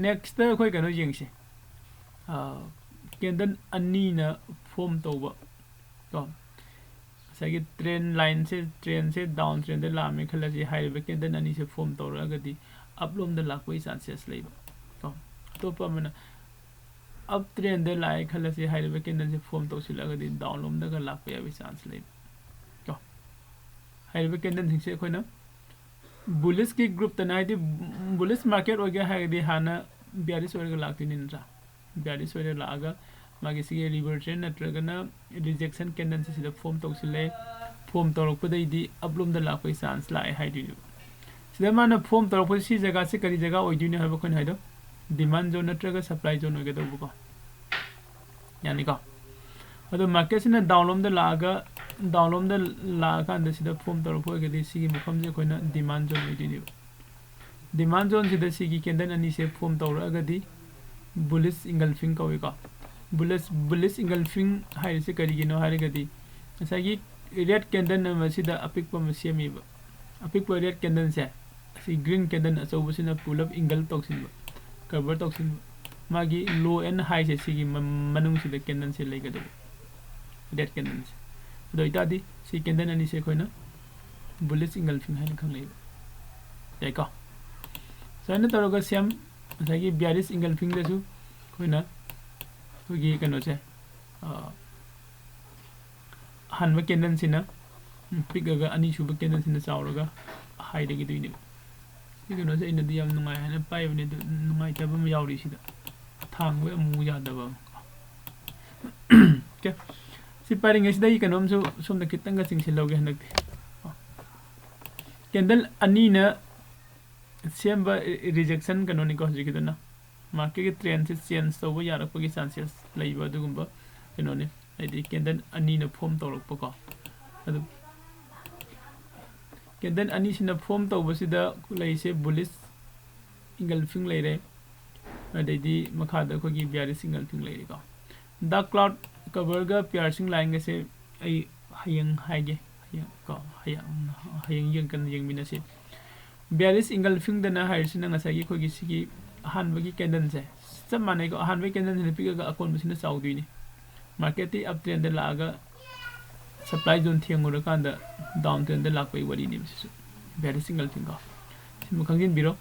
Next ꯑꯩꯈꯣꯏ ꯀꯩꯅꯣ ꯌꯦꯡꯁꯦ꯫ ꯑꯥ, candle ꯑꯅꯤꯅ form ꯇꯧꯕ ꯀꯣ꯫ ꯉꯁꯥꯏꯒꯤ trend line ꯁꯦ, trend ꯁꯦ down trend ꯗ ꯂꯥꯛꯑꯝꯃꯦ ꯈꯜꯂꯁꯤ, ꯍꯥꯏꯔꯤꯕ candle ꯑꯅꯤꯁꯦ form ꯇꯧꯔꯛꯑꯒꯗꯤ up ꯂꯣꯝꯗ ꯂꯥꯛꯄꯒꯤ chances ꯂꯩꯕ ꯀꯣ꯫ ꯑꯇꯣꯞꯄ ꯑꯃꯅ up trend ꯗ ꯂꯥꯛꯑꯦ ꯈꯜꯂꯁꯤ, ꯍꯥꯏꯔꯤꯕ candle ꯁꯦ form ꯇꯧꯁꯤꯜꯂꯛꯑꯒꯗꯤ down ꯂꯣꯝꯗꯒ ꯂꯥꯛꯄ ꯌꯥꯕꯒꯤ chance ꯂꯩꯕ ꯀꯣ꯫ ꯍꯥꯏꯔꯤꯕ candle ꯁꯤꯡꯁꯦ ꯑꯩꯈꯣꯏꯅ bullish ꯀꯤ group ꯇꯅ, ꯍꯥꯏꯗꯤ bullish market ꯑꯣꯏꯒꯦ ꯍꯥꯏꯔꯒꯗꯤ ꯍꯥꯟꯅ bearish ꯑꯣꯏꯔꯒ ꯂꯥꯛꯇꯣꯏꯅꯤ ꯅꯠꯇ꯭ꯔꯥ? Bearish ꯑꯣꯏꯔꯒ ꯂꯥꯛꯑꯒ ꯃꯥꯒꯤ ꯁꯤꯒꯤ reversion ꯅꯠꯇ꯭ꯔꯒꯅ rejection candle ꯁꯦ ꯁꯤꯗ form ꯇꯧꯁꯤꯜꯂꯦ꯫ Form ꯇꯧꯔꯛꯄꯗꯩꯗꯤ up ꯂꯣꯝꯗ ꯂꯥꯛꯄꯒꯤ chance ꯂꯥꯛꯑꯦ ꯍꯥꯏꯗꯣꯏꯅꯦꯕ꯫ ꯁꯤꯗ ꯃꯥꯅ form ꯇꯧꯔꯛꯄꯁꯤ ꯁꯤ ꯖꯒꯥꯁꯤ ꯀꯔꯤ ꯖꯒꯥ ꯑꯣꯏꯗꯣꯏꯅꯣ ꯍꯥꯏꯕ ꯑꯩꯈꯣꯏꯅ ꯍꯥꯏꯗꯣ demand zone ꯅꯠꯇ꯭ꯔꯒ supply zone ꯑꯣꯏꯒꯗꯧꯕꯀꯣ꯫ ꯌꯥꯅꯤꯀꯣ? ꯑꯗꯣ market ꯁꯤꯅ down ꯂꯣꯝꯗ ꯂꯥꯛꯑꯒ, down ꯂꯣꯝꯗ ꯂꯥꯛꯑꯀꯥꯟꯗ ꯁꯤꯗ form ꯇꯧꯔꯛꯄ ꯑꯣꯏꯔꯒꯗꯤ ꯁꯤꯒꯤ ꯃꯐꯝꯁꯦ ꯑꯩꯈꯣꯏꯅ demand zone ꯑꯣꯏꯗꯣꯏꯅꯦꯕ꯫ Demand zone ꯁꯤꯗ ꯁꯤꯒꯤ candle ꯑꯅꯤꯁꯦ form ꯇꯧꯔꯛꯑꯒꯗꯤ bullish engulfing ꯀꯧꯏꯀꯣ꯫ Bullish, bullish engulfing ꯍꯥꯏꯔꯤꯁꯦ ꯀꯔꯤꯒꯤꯅꯣ ꯍꯥꯏꯔꯒꯗꯤ ꯉꯁꯥꯏꯒꯤ red candle ꯑꯃꯁꯤꯗ ꯑꯄꯤꯛꯄ ꯑꯃ ꯁꯦꯝꯃꯤꯕ꯫ ꯑꯄꯤꯛꯄ red candle ꯁꯦ ꯑꯁꯤ green candle ꯑꯆꯧꯕꯁꯤꯅ ꯄꯨꯂꯞ engulf ꯇꯧꯁꯤꯟꯕ, cover ꯇꯧꯁꯤꯟꯕ, ꯃꯥꯒꯤ low and high ꯁꯦ ꯁꯤꯒꯤ ꯃ-, ꯃꯅꯨꯡꯁꯤꯗ candle ꯁꯦ ꯂꯩꯒꯗꯕ, red candle ꯁꯦ꯫ ꯑꯗꯨ ꯑꯣꯏꯇꯥꯔꯗꯤ ꯁꯤ candle ꯑꯅꯤꯁꯦ ꯑꯩꯈꯣꯏꯅ bullish engulfing ꯍꯥꯏꯅ ꯈꯪꯅꯩꯕ꯫ ꯌꯥꯏꯀꯣ꯫ ꯁꯨꯃꯥꯏꯅ ꯇꯧꯔꯒ ꯁꯦꯝ ꯉꯁꯥꯏꯒꯤ bearish engulfingꯗꯁꯨ ꯑꯩꯈꯣꯏꯅ ꯑꯩꯈꯣꯏꯒꯤ ꯀꯩꯅꯣꯁꯦ, ꯑ, ꯑꯍꯥꯟꯕ candleꯁꯤꯅ ꯄꯤꯛꯑꯒ ꯑꯅꯤꯁꯨꯕ candleꯁꯤꯅ ꯆꯥꯎꯔꯒ high ꯂꯩꯈꯤꯗꯣꯏꯅꯦꯕ꯫ ꯁꯤ ꯀꯩꯅꯣꯁꯦ ꯑꯩꯅꯗꯤ ꯌꯥꯝ ꯅꯨꯡꯉꯥꯏ ꯍꯥꯏꯅ ꯄꯥꯏꯕꯅꯦ, ꯑꯗꯨ ꯅꯨꯡꯉꯥꯏꯇꯕ ꯑꯃ ꯌꯥꯎꯔꯤ ꯁꯤꯗ꯫ ꯑꯊꯥꯡꯕ ꯑꯃꯨꯛ ꯌꯥꯗꯕ ꯑꯃ꯫ Okay꯫ ꯁꯤ ꯄꯥꯏꯔꯤꯉꯩꯁꯤꯗ ꯑꯩ ꯀꯩꯅꯣꯝꯁꯨ ꯁꯣꯝꯗ ꯈꯤꯇꯪꯒ ꯆꯤꯡꯁꯤꯜꯍꯧꯒꯦ ꯍꯟꯗꯛꯇꯤ꯫ Candle ꯑꯅꯤꯅ ꯁꯦꯝꯕ rejection ꯀꯩꯅꯣꯅꯤꯀꯣ ꯍꯧꯖꯤꯛꯀꯤꯗꯨꯅ꯫ Marketꯀꯤ trendꯁꯦ change ꯇꯧꯕ ꯌꯥꯔꯛꯄꯒꯤ chances ꯂꯩꯕ ꯑꯗꯨꯒꯨꯝꯕ ꯀꯩꯅꯣꯅꯤ꯫ ꯍꯥꯏꯗꯤ candle ꯑꯅꯤꯅ form ꯇꯧꯔꯛꯄꯀꯣ꯫ ꯑꯗꯨ candle ꯑꯅꯤꯁꯤꯅ form ꯇꯧꯕꯁꯤꯗ ꯂꯩꯁꯦ bullish engulfing ꯂꯩꯔꯦ, ꯑꯗꯩꯗꯤ ꯃꯈꯥꯗ ꯑꯩꯈꯣꯏꯒꯤ bearish engulfing ꯂꯩꯔꯦꯀꯣ꯫ Dark cloud coverꯒ piercing lineꯒꯁꯦ ꯑꯩ ꯍꯌꯦꯡ ꯍꯥꯏꯒꯦ, ꯍꯌꯦꯡ ꯀꯣ, ꯍꯌꯦꯡ, ꯍꯌꯦꯡ ꯌꯦꯡꯀꯟ ꯌꯦꯡꯃꯤꯟꯅꯁꯤ꯫ Bearish engulfingꯗꯅ ꯍꯥꯏꯔꯤꯁꯤꯅ ꯉꯁꯥꯏꯒꯤ ꯑꯩꯈꯣꯏꯒꯤ ꯁꯤꯒꯤ ꯑꯍꯥꯟꯕꯒꯤ candleꯁꯦ ꯆꯞ ꯃꯥꯟꯅꯩꯀꯣ꯫ ꯑꯍꯥꯟꯕꯒꯤ candleꯁꯤꯅ ꯄꯤꯛꯑꯒ ꯑꯀꯣꯟꯕꯁꯤꯅ ꯆꯥꯎꯗꯣꯏꯅꯤ꯫ Marketꯇꯤ uptrendꯗ ꯂꯥꯛꯑꯒ supply zone ꯊꯦꯡꯉꯨꯔꯀꯥꯟꯗ downtrendꯗ ꯂꯥꯛꯄꯒꯤ ꯋꯥꯔꯤꯅꯦꯕ ꯁꯤꯁꯨ꯫ Bearish engulfing ꯀꯣ꯫ ꯁꯤꯃ ꯈꯪꯖꯤꯟꯕꯤꯔꯣ꯫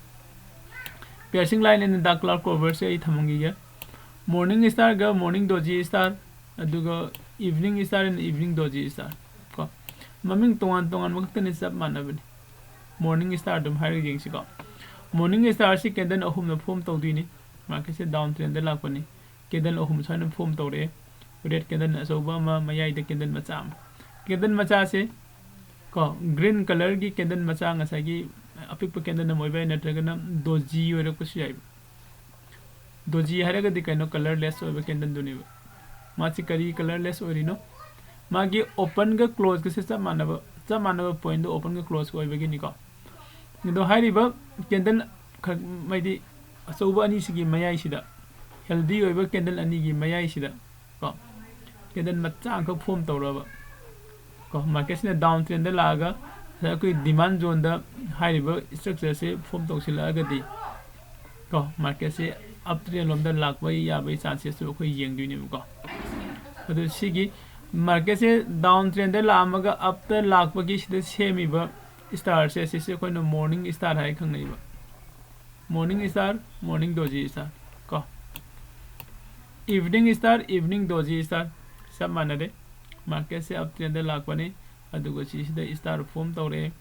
Piercing line and dark cloud coverꯁꯦ ꯑꯩ ꯊꯝꯃꯝꯈꯤꯒꯦ꯫ Morning starꯒ morning doji star, ꯑꯗꯨꯒ evening star and evening doji star ꯀꯣ꯫ ꯃꯃꯤꯡ ꯇꯣꯉꯥꯟ ꯇꯣꯉꯥꯟꯕ ꯈꯛꯇꯅꯤ, ꯆꯞ ꯃꯥꯟꯅꯕꯅꯤ꯫ Morning star ꯑꯗꯨꯝ ꯍꯥꯏꯔꯒ ꯌꯦꯡꯁꯤꯀꯣ꯫ Morning starꯁꯤ candle ꯑꯍꯨꯝꯅ form ꯇꯧꯗꯣꯏꯅꯤ꯫ Marketꯁꯦ downtrendꯗ ꯂꯥꯛꯄꯅꯤ꯫ Candle ꯑꯍꯨꯝ ꯁꯨꯃꯥꯏꯅ form ꯇꯧꯔꯛꯑꯦ꯫ Red candle ꯑꯆꯧꯕ ꯑꯃ, ꯃꯌꯥꯏꯗ candle ꯃꯆꯥ ꯑꯃ꯫ Candle ꯃꯆꯥꯁꯦ ꯀꯣ, green colourꯒꯤ candle ꯃꯆꯥ, ꯉꯁꯥꯏꯒꯤ ꯑꯄꯤꯛꯄ candle ꯑꯃ ꯑꯣꯏꯕ ꯌꯥꯏ, ꯅꯠꯇ꯭ꯔꯒꯅ doji ꯑꯣꯏꯔꯛꯄꯁꯨ ꯌꯥꯏꯕ꯫ Doji ꯍꯥꯏꯔꯒꯗꯤ ꯀꯩꯅꯣ, colourless ꯑꯣꯏꯕ candleꯗꯨꯅꯦꯕ꯫ ꯃꯥꯁꯤ ꯀꯔꯤ colourless ꯑꯣꯏꯔꯤꯅꯣ? ꯃꯥꯒꯤ openꯒ closeꯒꯁꯦ ꯆꯞ ꯃꯥꯟꯅꯕ, ꯆꯞ ꯃꯥꯟꯅꯕ pointꯗꯣ openꯒ closeꯒ ꯑꯣꯏꯕꯒꯤꯅꯤꯀꯣ꯫ ꯑꯗꯣ ꯍꯥꯏꯔꯤꯕ candle ꯈꯛ, ꯍꯥꯏꯗꯤ ꯑꯆꯧꯕ ꯑꯅꯤꯁꯤꯒꯤ ꯃꯌꯥꯏꯁꯤꯗ, healthy ꯑꯣꯏꯕ candle ꯑꯅꯤꯒꯤ ꯃꯌꯥꯏꯁꯤꯗ ꯀꯣ, candle ꯃꯆꯥ ꯑꯃꯈꯛ form ꯇꯧꯔꯕ ꯀꯣ, marketꯁꯤꯅ downtrendꯗ ꯂꯥꯛꯑꯒ ꯉꯁꯥꯏ ꯑꯩꯈꯣꯏ demand zoneꯗ ꯍꯥꯏꯔꯤꯕ structureꯁꯦ form ꯇꯧꯁꯤꯜꯂꯛꯑꯒꯗꯤ ꯀꯣ, marketꯁꯦ uptrend ꯂꯣꯝꯗ ꯂꯥꯛꯄ ꯌꯥꯕꯒꯤ chances ꯑꯩꯈꯣꯏ ꯌꯦꯡꯗꯣꯏꯅꯦꯕꯀꯣ꯫ ꯑꯗꯨ ꯁꯤꯒꯤ marketꯁꯦ downtrendꯗ ꯂꯥꯛꯑꯝꯃꯒ upꯇ ꯂꯥꯛꯄꯒꯤ ꯁꯤꯗ ꯁꯦꯝꯃꯤꯕ Star ꯁꯦ, ꯁꯤꯁꯦ ꯑꯩꯈꯣꯏꯅ morning star ꯍꯥꯏ ꯈꯪꯅꯩꯕ꯫ Morning star, morning doji star ꯀꯣ꯫ Evening star, evening doji star꯫ ꯆꯞ ꯃꯥꯟꯅꯔꯦ꯫ Market ꯁꯦ uptrend ꯗ ꯂꯥꯛꯄꯅꯤ꯫ ꯑꯗꯨꯒ ꯁꯤꯁꯤꯗ star form ꯇꯧꯔꯛꯑꯦ꯫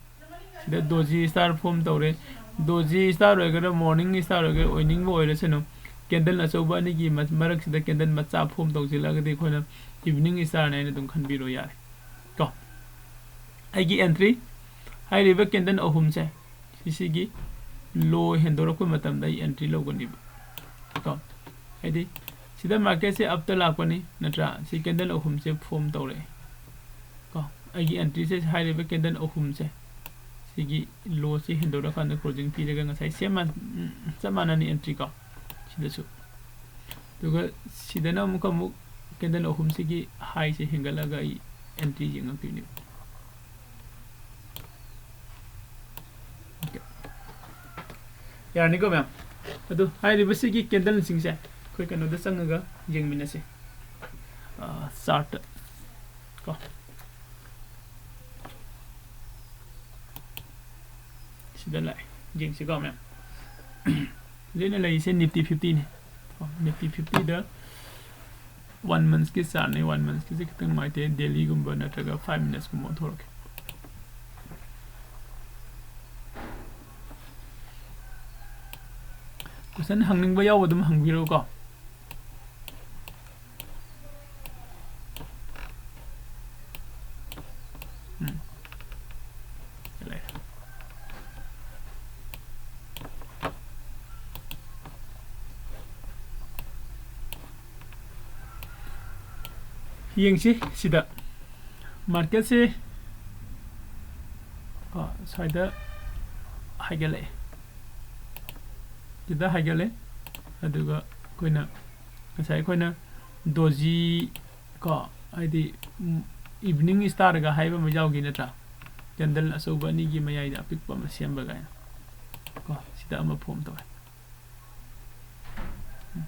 ꯁꯤꯗ doji star form ꯇꯧꯔꯦ꯫ Doji star ꯑꯣꯏꯒꯦꯔꯥ, morning star ꯑꯣꯏꯒꯦꯔꯥ, ꯑꯣꯏꯅꯤꯡꯕ ꯑꯣꯏꯔꯁꯅꯨ, candle ꯑꯆꯧꯕ ꯑꯅꯤꯒꯤ ꯃ-, ꯃꯔꯛꯁꯤꯗ candle ꯃꯆꯥ form ꯇꯧꯁꯤꯜꯂꯒꯗꯤ ꯑꯩꯈꯣꯏꯅ evening star ꯅꯦ ꯍꯥꯏꯅ ꯑꯗꯨꯝ ꯈꯟꯕꯤꯔꯣ ꯌꯥꯔꯦ ꯀꯣ꯫ ꯑꯩꯒꯤ entry ꯍꯥꯏꯔꯤꯕ candle ꯑꯍꯨꯝꯁꯦ, ꯁꯤꯁꯤꯒꯤ low ꯍꯦꯟꯗꯣꯔꯛꯄ ꯃꯇꯝꯗ ꯑꯩ entry ꯂꯧꯒꯅꯤꯕ ꯀꯣ꯫ ꯍꯥꯏꯗꯤ ꯁꯤꯗ market ꯁꯦ up ꯇ ꯂꯥꯛꯄꯅꯤ ꯅꯠꯇ꯭ꯔꯥ? ꯁꯤ candle ꯑꯍꯨꯝꯁꯦ form ꯇꯧꯔꯛꯑꯦ ꯀꯣ꯫ ꯑꯩꯒꯤ entry ꯁꯦ ꯍꯥꯏꯔꯤꯕ candle ꯑꯍꯨꯝꯁꯦ, ꯁꯤꯒꯤ low ꯁꯦ ꯍꯦꯟꯗꯣꯔꯛꯀꯥꯟꯗ closing ꯄꯤꯔꯒ ꯉꯁꯥꯏ same ꯃꯥꯟ-, ꯎꯝ, ꯆꯞ ꯃꯥꯟꯅꯅꯤ entry ꯀꯣ꯫ ꯁꯤꯗꯁꯨ꯫ ꯑꯗꯨꯒ ꯁꯤꯗꯅ ꯑꯃꯨꯛꯀ ꯑꯃꯨꯛ candle ꯑꯍꯨꯝꯁꯤꯒꯤ high ꯁꯦ ꯍꯦꯟꯒꯠꯂꯒ ꯑꯩ entry ꯌꯦꯡꯉꯛꯇꯣꯏꯅꯦꯕ꯫ Okay꯫ ꯌꯥꯔꯅꯤꯀꯣ ꯃꯌꯥꯝ? ꯑꯗꯨ ꯍꯥꯏꯔꯤꯕꯁꯤꯒꯤ candle ꯁꯤꯡꯁꯦ ꯑꯩꯈꯣꯏ ꯀꯩꯅꯣꯗ ꯆꯪꯉꯒ ꯌꯦꯡꯃꯤꯟꯅꯁꯤ꯫ ꯑꯥ, chart ꯇ ꯀꯣ꯫ ꯁꯤꯗ ꯂꯥꯛꯑꯦ꯫ ꯌꯦꯡꯁꯤꯀꯣ ꯃꯌꯥꯝ꯫ ꯍꯧꯖꯤꯛ ꯑꯩꯅ ꯂꯩꯔꯤꯁꯦ Nifty fifty ꯅꯤ꯫ ꯀꯣ, Nifty fifty ꯗ one months ꯀꯤ chart ꯅꯦ, one months ꯀꯤꯁꯦ ꯈꯤꯇꯪ ꯅꯨꯡꯉꯥꯏꯇꯦ꯫ Daily ꯒꯨꯝꯕ ꯅꯠꯇ꯭ꯔꯒ five minutes ꯀꯨꯝꯕ ꯑꯣꯟꯊꯣꯔꯛꯀꯦ꯫ Question ꯍꯪꯅꯤꯡꯕ ꯌꯥꯎꯕ ꯑꯗꯨꯝ ꯍꯪꯕꯤꯔꯛꯎꯀꯣ꯫ ꯎꯝ꯫ ꯂꯩꯔꯦ꯫ ꯌꯦꯡꯁꯤ ꯁꯤꯗ꯫ Market ꯁꯦ, ꯀꯣ, ꯁ꯭ꯋꯥꯏꯗ ꯍꯥꯏꯒꯠꯂꯛꯑꯦ꯫ ꯁꯤꯗ ꯍꯥꯏꯒꯠꯂꯦ꯫ ꯑꯗꯨꯒ ꯑꯩꯈꯣꯏꯅ ꯉꯁꯥꯏ ꯑꯩꯈꯣꯏꯅ doji ꯀꯣ, ꯍꯥꯏꯗꯤ, ꯎꯝ, evening star ꯒ ꯍꯥꯏꯕ ꯑꯃ ꯌꯥꯎꯈꯤ ꯅꯠꯇ꯭ꯔꯥ? Candle ꯑꯆꯧꯕ ꯑꯅꯤꯒꯤ ꯃꯌꯥꯏꯗ ꯑꯄꯤꯛꯄ ꯑꯃ ꯁꯦꯝꯕ ꯀꯥꯏꯅ꯫ ꯀꯣ, ꯁꯤꯗ ꯑꯃ form ꯇꯧꯋꯦ꯫ ꯎꯝ꯫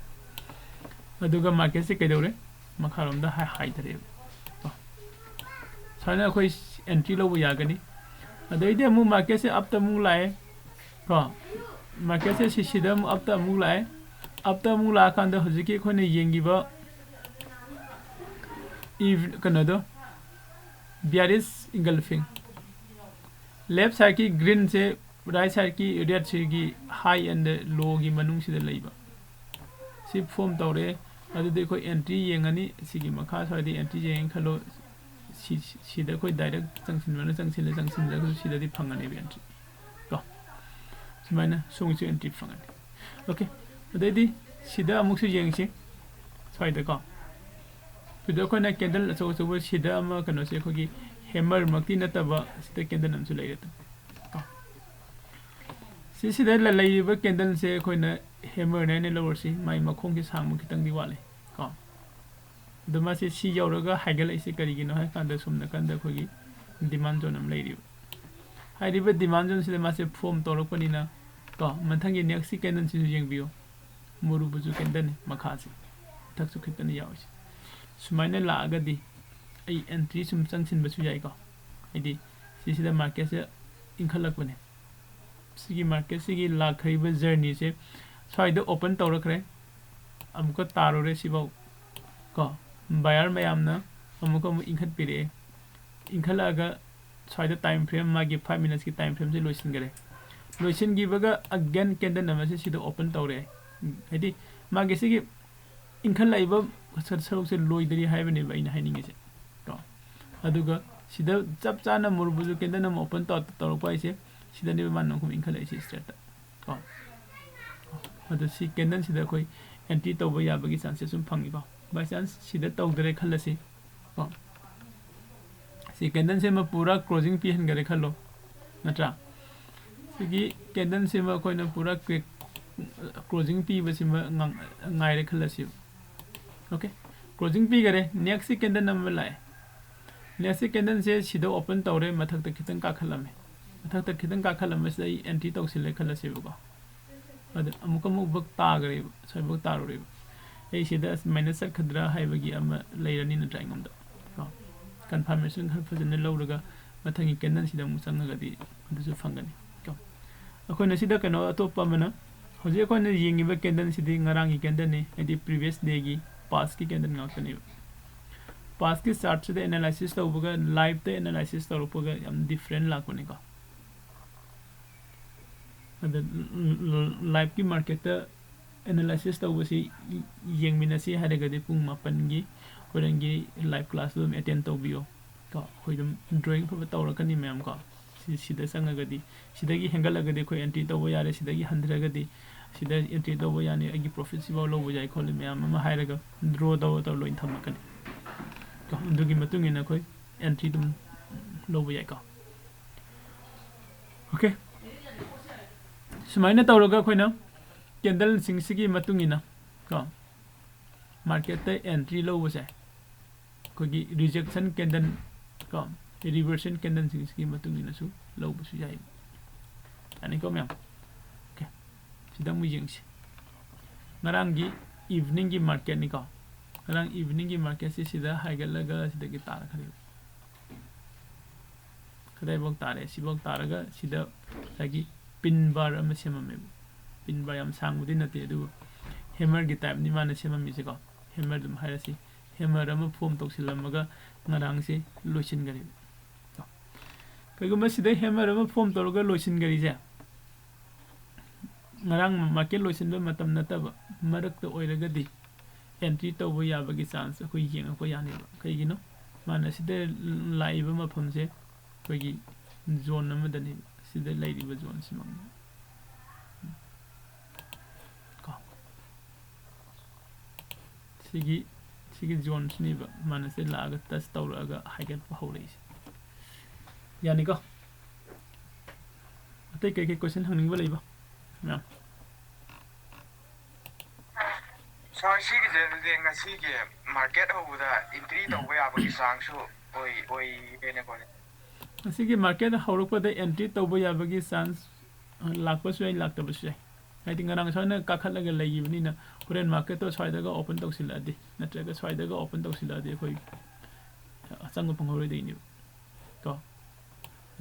ꯑꯗꯨꯒ market ꯁꯦ ꯀꯩꯗꯧꯔꯦ? ꯃꯈꯥꯔꯣꯝꯗ ꯍꯥꯏ-, ꯍꯥꯏꯊꯔꯛꯑꯦꯕ꯫ ꯀꯣ꯫ ꯁꯨꯃꯥꯏꯅ ꯑꯩꯈꯣꯏ entry ꯂꯧꯕ ꯌꯥꯒꯅꯤ꯫ ꯑꯗꯩꯗꯤ ꯑꯃꯨꯛ ꯃꯥꯔꯀꯦꯠꯁꯦ ꯑꯞꯇ ꯑꯃꯨꯛ ꯂꯥꯛꯑꯦ ꯀꯣ꯫ ꯃꯥꯔꯀꯦꯠꯁꯦ ꯁꯤꯁꯤꯗ ꯑꯃꯨꯛ ꯑꯞꯇ ꯑꯃꯨꯛ ꯂꯥꯛꯑꯦ꯫ ꯑꯞꯇ ꯑꯃꯨꯛ ꯂꯥꯛꯑꯀꯥꯟꯗ ꯍꯧꯖꯤꯛꯀꯤ ꯑꯩꯈꯣꯏꯅ ꯌꯦꯡꯈꯤꯕ ꯏꯚ-, ꯀꯩꯅꯣꯗꯣ, bearish engulfing, left sideꯀꯤ greenꯁꯦ right sideꯀꯤ redꯁꯤꯒꯤ high and lowꯒꯤ ꯃꯅꯨꯡꯁꯤꯗ ꯂꯩꯕ꯫ ꯁꯤ form ꯇꯧꯔꯦ꯫ ꯑꯗꯨꯗꯤ ꯑꯩꯈꯣꯏ entry ꯌꯦꯡꯉꯅꯤ꯫ ꯁꯤꯒꯤ ꯃꯈꯥ ꯁ꯭ꯋꯥꯏꯗ entry ꯌꯦꯡꯉꯦ ꯈꯜꯂꯣ꯫ ꯁꯤ-, ꯁꯤꯗ ꯑꯩꯈꯣꯏ direct ꯆꯪꯁꯤꯟꯕꯅ ꯆꯪꯁꯤꯜꯂꯦ, ꯆꯪꯁꯤꯟꯗ꯭ꯔꯒꯁꯨ ꯁꯤꯗꯗꯤ ꯐꯪꯒꯅꯦꯕ entry ꯀꯣ꯫ ꯁꯨꯃꯥꯏꯅ ꯁꯣꯝꯒꯤꯁꯨ entry ꯐꯪꯒꯅꯤ꯫ Okay, ꯑꯗꯩꯗꯤ ꯁꯤꯗ ꯑꯃꯨꯛꯁꯨ ꯌꯦꯡꯁꯤ꯫ ꯁ꯭ꯋꯥꯏꯗꯀꯣ, ꯁꯤꯗ ꯑꯩꯈꯣꯏꯅ candle ꯑꯆꯧ ꯑꯆꯧꯕ ꯁꯤꯗ ꯑꯃ ꯀꯩꯅꯣꯁꯦ, ꯑꯩꯈꯣꯏꯒꯤ hammerꯃꯛꯇꯤ ꯅꯠꯇꯕ ꯁꯤꯗ candle ꯑꯃꯁꯨ ꯂꯩꯔꯦ꯫ ꯀꯣ, ꯁꯤꯁꯤꯗ ꯂ-, ꯂꯩꯔꯤꯕ candleꯁꯦ ꯑꯩꯈꯣꯏꯅ hammerꯅꯦ ꯍꯥꯏꯅ ꯂꯧꯔꯁꯤ꯫ ꯃꯥꯏ ꯃꯈꯣꯡꯁꯦ ꯁꯥꯡꯕ ꯈꯤꯇꯪꯗꯤ ꯋꯥꯠꯂꯤ ꯀꯣ꯫ ꯑꯗꯣ ꯃꯥꯁꯦ ꯁꯤ ꯌꯧꯔꯒ ꯍꯥꯏꯒꯠꯂꯛꯏꯁꯦ ꯀꯔꯤꯒꯤꯅꯣ ꯍꯥꯏ ꯀꯥꯟꯗ, ꯁꯣꯝ ꯅꯥꯀꯟꯗ ꯑꯩꯈꯣꯏꯒꯤ demand zone ꯑꯃ ꯂꯩꯔꯤꯕ꯫ ꯍꯥꯏꯔꯤꯕ demand zoneꯁꯤꯗ ꯃꯥꯁꯦ form ꯇꯧꯔꯛꯄꯅꯤꯅ ꯀꯣ, ꯃꯊꯪꯒꯤ nextꯀꯤ candleꯁꯤꯁꯨ ꯌꯦꯡꯕꯤꯌꯨ꯫ ꯃꯨꯔꯨꯕꯨꯁꯨ candleꯅꯤ ꯃꯈꯥꯁꯦ, ꯃꯊꯛꯁꯨ ꯈꯤꯇꯪ ꯌꯥꯎꯔꯤꯁꯦ꯫ ꯁꯨꯃꯥꯏꯅ ꯂꯥꯛꯑꯒꯗꯤ ꯑꯩ entry ꯁꯨꯝ ꯆꯪꯁꯤꯟꯕꯁꯨ ꯌꯥꯏꯀꯣ꯫ ꯍꯥꯏꯗꯤ ꯁꯤꯁꯤꯗ marketꯁꯦ ꯏꯟꯈꯠꯂꯛꯄꯅꯦ꯫ ꯁꯤꯒꯤ marketꯁꯤꯒꯤ ꯂꯥꯛꯈ꯭ꯔꯤꯕ journeyꯁꯦ ꯁ꯭ꯋꯥꯏꯗ open ꯇꯧꯔꯛꯈ꯭ꯔꯦ, ꯑꯃꯨꯛꯀ ꯇꯥꯔꯨꯔꯦ ꯁꯤꯐꯥꯎ ꯀꯣ꯫ Buyer ꯃꯌꯥꯝꯅ ꯑꯃꯨꯛꯀ ꯑꯃꯨꯛ ꯏꯟꯈꯠꯄꯤꯔꯛꯑꯦ꯫ ꯏꯟꯈꯠꯂꯛꯑꯒ ꯁ꯭ꯋꯥꯏꯗ time frame, ꯃꯥꯒꯤ five minutesꯀꯤ time frameꯁꯦ ꯂꯣꯏꯁꯤꯟꯈꯔꯦ꯫ ꯂꯣꯏꯁꯤꯟꯈꯤꯕꯒ again candle ꯑꯃꯁꯦ ꯁꯤꯗ open ꯇꯧꯔꯦ꯫ ꯍꯥꯏꯗꯤ ꯃꯥꯒꯤ ꯁꯤꯒꯤ ꯏꯟꯈꯠꯂꯛꯏꯕ ꯁꯔꯨꯛꯁꯦ ꯂꯣꯏꯗꯔꯤ ꯍꯥꯏꯕꯅꯦꯕ ꯑꯩꯅ ꯍꯥꯏꯅꯤꯡꯉꯤꯁꯦ ꯀꯣ꯫ ꯑꯗꯨꯒ ꯁꯤꯗ ꯆꯞ ꯆꯥꯅ ꯃꯨꯔꯨꯕꯨꯁꯨ candle ꯑꯃ open ꯇꯧ-, ꯇꯧꯔꯛꯄ ꯍꯥꯏꯁꯦ ꯁꯤꯗꯅꯦꯕ ꯃꯥꯅ ꯑꯃꯨꯛ ꯏꯟꯈꯠꯂꯛꯏꯁꯦ straightꯇ ꯀꯣ꯫ ꯑꯗꯣ ꯁꯤ candleꯁꯤꯗ ꯑꯩꯈꯣꯏ entry ꯇꯧꯕ ꯌꯥꯕꯒꯤ chances ꯁꯨꯝ ꯐꯪꯉꯤꯀꯣ꯫ By chance ꯁꯤꯗ ꯇꯧꯗꯔꯦ ꯈꯜꯂꯁꯤ ꯀꯣ꯫ ꯁꯤ candleꯁꯤꯃ ꯄꯨꯔꯥ closing ꯄꯤꯍꯟꯈꯔꯦ ꯈꯜꯂꯣ, ꯅꯠꯇ꯭ꯔꯥ? ꯁꯤꯒꯤ candleꯁꯤꯃ ꯑꯩꯈꯣꯏꯅ ꯄꯨꯔꯥ closing ꯄꯤꯕꯁꯤꯃ ꯉꯥꯡ-, ꯉꯥꯏꯔꯦ ꯈꯜꯂꯁꯤ꯫ Okay, closing ꯄꯤꯈꯔꯦ꯫ Nextꯀꯤ candle ꯑꯃ ꯂꯥꯛꯑꯦ꯫ Nextꯀꯤ candleꯁꯦ ꯁꯤꯗ open ꯇꯧꯔꯦ, ꯃꯊꯛꯇ ꯈꯤꯇꯪ ꯀꯥꯈꯠꯂꯝꯃꯦ꯫ ꯃꯊꯛꯇ ꯈꯤꯇꯪ ꯀꯥꯈꯠꯂꯝꯕꯁꯤꯗ ꯑꯩ entry ꯇꯧꯁꯤꯜꯂꯦ ꯈꯜꯂꯁꯦꯕꯀꯣ꯫ ꯑꯗ ꯑꯃꯨꯛꯀ ꯑꯃꯨꯛ ꯕꯛ ꯇꯥꯈ꯭ꯔꯦꯕ, ꯁ꯭ꯋꯥꯏꯕꯛ ꯇꯥꯔꯨꯔꯦꯕ꯫ ꯑꯩ ꯁꯤꯗ ꯑꯁ minus ꯆꯠꯀꯗ꯭ꯔꯥ ꯍꯥꯏꯕꯒꯤ ꯑꯃ ꯂꯩꯔꯅꯤ ꯅꯠꯇ꯭ꯔꯥ ꯑꯩꯉꯣꯟꯗ ꯀꯣ꯫ Confirmation ꯈꯔ ꯐꯖꯅ ꯂꯧꯔꯒ ꯃꯊꯪꯒꯤ candle ꯁꯤꯗ ꯑꯃꯨꯛ ꯆꯪꯉꯒꯗꯤ ꯑꯗꯨꯁꯨ ꯐꯪꯒꯅꯤ ꯀꯣ꯫ ꯑꯩꯈꯣꯏꯅ ꯁꯤꯗ ꯀꯩꯅꯣ ꯑꯇꯣꯞꯄ ꯑꯃꯅ, ꯍꯧꯖꯤꯛ ꯑꯩꯈꯣꯏꯅ ꯌꯦꯡꯉꯤꯕ candle ꯁꯤꯗꯤ ꯉꯔꯥꯡꯒꯤ candle ꯅꯤ, ꯍꯥꯏꯗꯤ previous day ꯒꯤ past ꯀꯤ candle ꯉꯥꯛꯇꯅꯦꯕ꯫ Past ꯀꯤ chart ꯁꯤꯗ analysis ꯇꯧꯕꯒ live ꯇ analysis ꯇꯧꯔꯛꯄꯒ ꯌꯥꯝ different ꯂꯥꯛꯄꯅꯤꯀꯣ꯫ ꯑꯗ live ꯀꯤ market ꯇ analysis ꯇꯧꯕꯁꯤ ꯌꯦꯡꯃꯤꯟꯅꯁꯤ ꯍꯥꯏꯔꯒꯗꯤ ꯄꯨꯡ ꯃꯥꯄꯟꯒꯤ ꯍꯣꯔꯦꯟꯒꯤ live class ꯇꯨ ꯑꯗꯨꯝ attend ꯇꯧꯕꯤꯌꯣ꯫ ꯀꯣ, ꯑꯩꯈꯣꯏ ꯑꯗꯨꯝ drawing ꯐꯕ ꯇꯧꯔꯛꯀꯅꯤ ꯃꯌꯥꯝ ꯀꯣ꯫ ꯁꯤ-, ꯁꯤꯗ ꯆꯪꯉꯒꯗꯤ, ꯁꯤꯗꯒꯤ ꯍꯦꯟꯒꯠꯂꯒꯗꯤ ꯑꯩꯈꯣꯏ entry ꯇꯧꯕ ꯌꯥꯔꯦ, ꯁꯤꯗꯒꯤ ꯍꯟꯊꯔꯒꯗꯤ ꯁꯤꯗ entry ꯇꯧꯕ ꯌꯥꯅꯤ, ꯑꯩꯒꯤ profit ꯁꯤꯐꯥꯎ ꯂꯧꯕ ꯌꯥꯏ ꯈꯣꯠꯂꯤ ꯃꯌꯥꯝ ꯑꯃ ꯍꯥꯏꯔꯒ draw ꯇꯧꯔ ꯇꯧꯔ ꯂꯣꯏꯅ ꯊꯝꯃꯛꯀꯅꯤ꯫ ꯀꯣ, ꯑꯗꯨꯒꯤ ꯃꯇꯨꯡ ꯏꯟꯅ ꯑꯩꯈꯣꯏ entry ꯑꯗꯨꯝ ꯂꯧꯕ ꯌꯥꯏꯀꯣ꯫ Okay, ꯁꯨꯃꯥꯏꯅ ꯇꯧꯔꯒ ꯑꯩꯈꯣꯏꯅ candle ꯁꯤꯡꯁꯤꯒꯤ ꯃꯇꯨꯡ ꯏꯟꯅ ꯀꯣ, market ꯇ entry ꯂꯧꯕꯁꯦ ꯑꯩꯈꯣꯏꯒꯤ rejection candle ꯀꯣ, reversion candle ꯁꯤꯡꯁꯤꯒꯤ ꯃꯇꯨꯡ ꯏꯟꯅꯁꯨ ꯂꯧꯕꯁꯨ ꯌꯥꯏ꯫ ꯌꯥꯅꯤꯀꯣ ꯃꯌꯥꯝ? Okay, ꯁꯤꯗ ꯑꯃꯨꯛ ꯌꯦꯡꯁꯤ꯫ ꯉꯔꯥꯡꯒꯤ evening ꯒꯤ market ꯅꯤꯀꯣ꯫ ꯉꯔꯥꯡ evening ꯒꯤ market ꯁꯤ ꯁꯤꯗ ꯍꯥꯏꯒꯠꯂꯒ ꯁꯤꯗꯒꯤ ꯇꯥꯔꯛꯈ꯭ꯔꯦꯕ꯫ ꯀꯗꯥꯏꯐꯥꯎ ꯇꯥꯔꯦ? ꯁꯤꯐꯥꯎ ꯇꯥꯔꯒ ꯁꯤꯗ ꯉꯁꯥꯏꯒꯤ pin bar ꯑꯃ ꯁꯦꯝꯃꯝꯃꯦꯕ꯫ Pin bar ꯌꯥꯝ ꯁꯥꯡꯕꯗꯤ ꯅꯠꯇꯦ, ꯑꯗꯨꯕꯨ hammer ꯒꯤ type ꯅꯤ ꯃꯥꯅ ꯁꯦꯝꯃꯝꯃꯤꯁꯦꯀꯣ꯫ Hammer ꯑꯗꯨꯝ ꯍꯥꯏꯔꯁꯤ꯫ Hammer ꯑꯃ form ꯇꯧꯁꯤꯜꯂꯝꯃꯒ ꯉꯔꯥꯡꯁꯦ ꯂꯣꯏꯁꯤꯟꯈꯔꯦꯕ꯫ ꯀꯩꯒꯨꯝꯕ ꯁꯤꯗ hammer ꯑꯃ form ꯇꯧꯔꯒ ꯂꯣꯏꯁꯤꯟꯈꯔꯤꯁꯦ ꯉꯔꯥꯡ market ꯂꯣꯏꯁꯤꯟꯕ ꯃꯇꯝ ꯅꯠꯇꯕ ꯃꯔꯛꯇ ꯑꯣꯏꯔꯒꯗꯤ entry ꯇꯧꯕ ꯌꯥꯕꯒꯤ chance ꯑꯩꯈꯣꯏ ꯌꯦꯡꯉꯛꯄ ꯌꯥꯅꯦꯕ꯫ ꯀꯩꯒꯤꯅꯣ? ꯃꯥꯅ ꯁꯤꯗ ꯂꯥꯛꯏꯕ ꯃꯐꯝꯁꯦ ꯑꯩꯈꯣꯏꯒꯤ zone ꯑꯃꯗꯅꯦꯕ, ꯁꯤꯗ ꯂꯩꯔꯤꯕ zone ꯁꯤꯃꯛꯅꯤ꯫ ꯀꯣ꯫ ꯁꯤꯒꯤ, ꯁꯤꯒꯤ zone ꯁꯤꯅꯦꯕ ꯃꯥꯅ ꯁꯤ ꯂꯥꯛꯑꯒ touch ꯇꯧꯔꯛꯑꯒ ꯍꯥꯏꯒꯠꯄ ꯍꯧꯔꯛꯏꯁꯦ꯫ ꯌꯥꯅꯤꯀꯣ? ꯑꯇꯩ ꯀꯩꯀꯩ question ꯍꯪꯅꯤꯡꯕ ꯂꯩꯕ ꯃꯌꯥꯝ? Sir, ꯁꯤꯒꯤꯁꯦ ꯑꯗꯨꯗꯤ ꯉꯁꯤꯒꯤ market ꯍꯧꯕꯗ entry ꯇꯧꯕ ꯌꯥꯕꯒꯤ chance ꯁꯨ ꯑꯣꯏ-, ꯑꯣꯏꯔꯦꯅꯦꯀꯣ? ꯉꯁꯤꯒꯤ market ꯍꯧꯔꯛꯄꯗ entry ꯇꯧꯕ ꯌꯥꯕꯒꯤ chance, ꯑ, ꯂꯥꯛꯄꯁꯨ ꯌꯥꯏ, ꯂꯥꯛꯇꯕꯁꯨ ꯌꯥꯏ꯫ ꯍꯥꯏꯗꯤ ꯉꯔꯥꯡ ꯁꯨꯃꯥꯏꯅ ꯀꯥꯈꯠꯂꯒ ꯂꯩꯈꯤꯕꯅꯤꯅ ꯍꯣꯔꯦꯟ market ꯇꯣ ꯁ꯭ꯋꯥꯏꯗꯒ open ꯇꯧꯁꯤꯜꯂꯛꯑꯗꯤ, ꯅꯠꯇ꯭ꯔꯒ ꯁ꯭ꯋꯥꯏꯗꯒ open ꯇꯧꯁꯤꯜꯂꯛꯑꯗꯤ ꯑꯩꯈꯣꯏ ꯑꯆꯪꯕ ꯐꯪꯍꯧꯔꯣꯏꯗꯣꯏꯅꯦꯕ꯫ ꯀꯣ?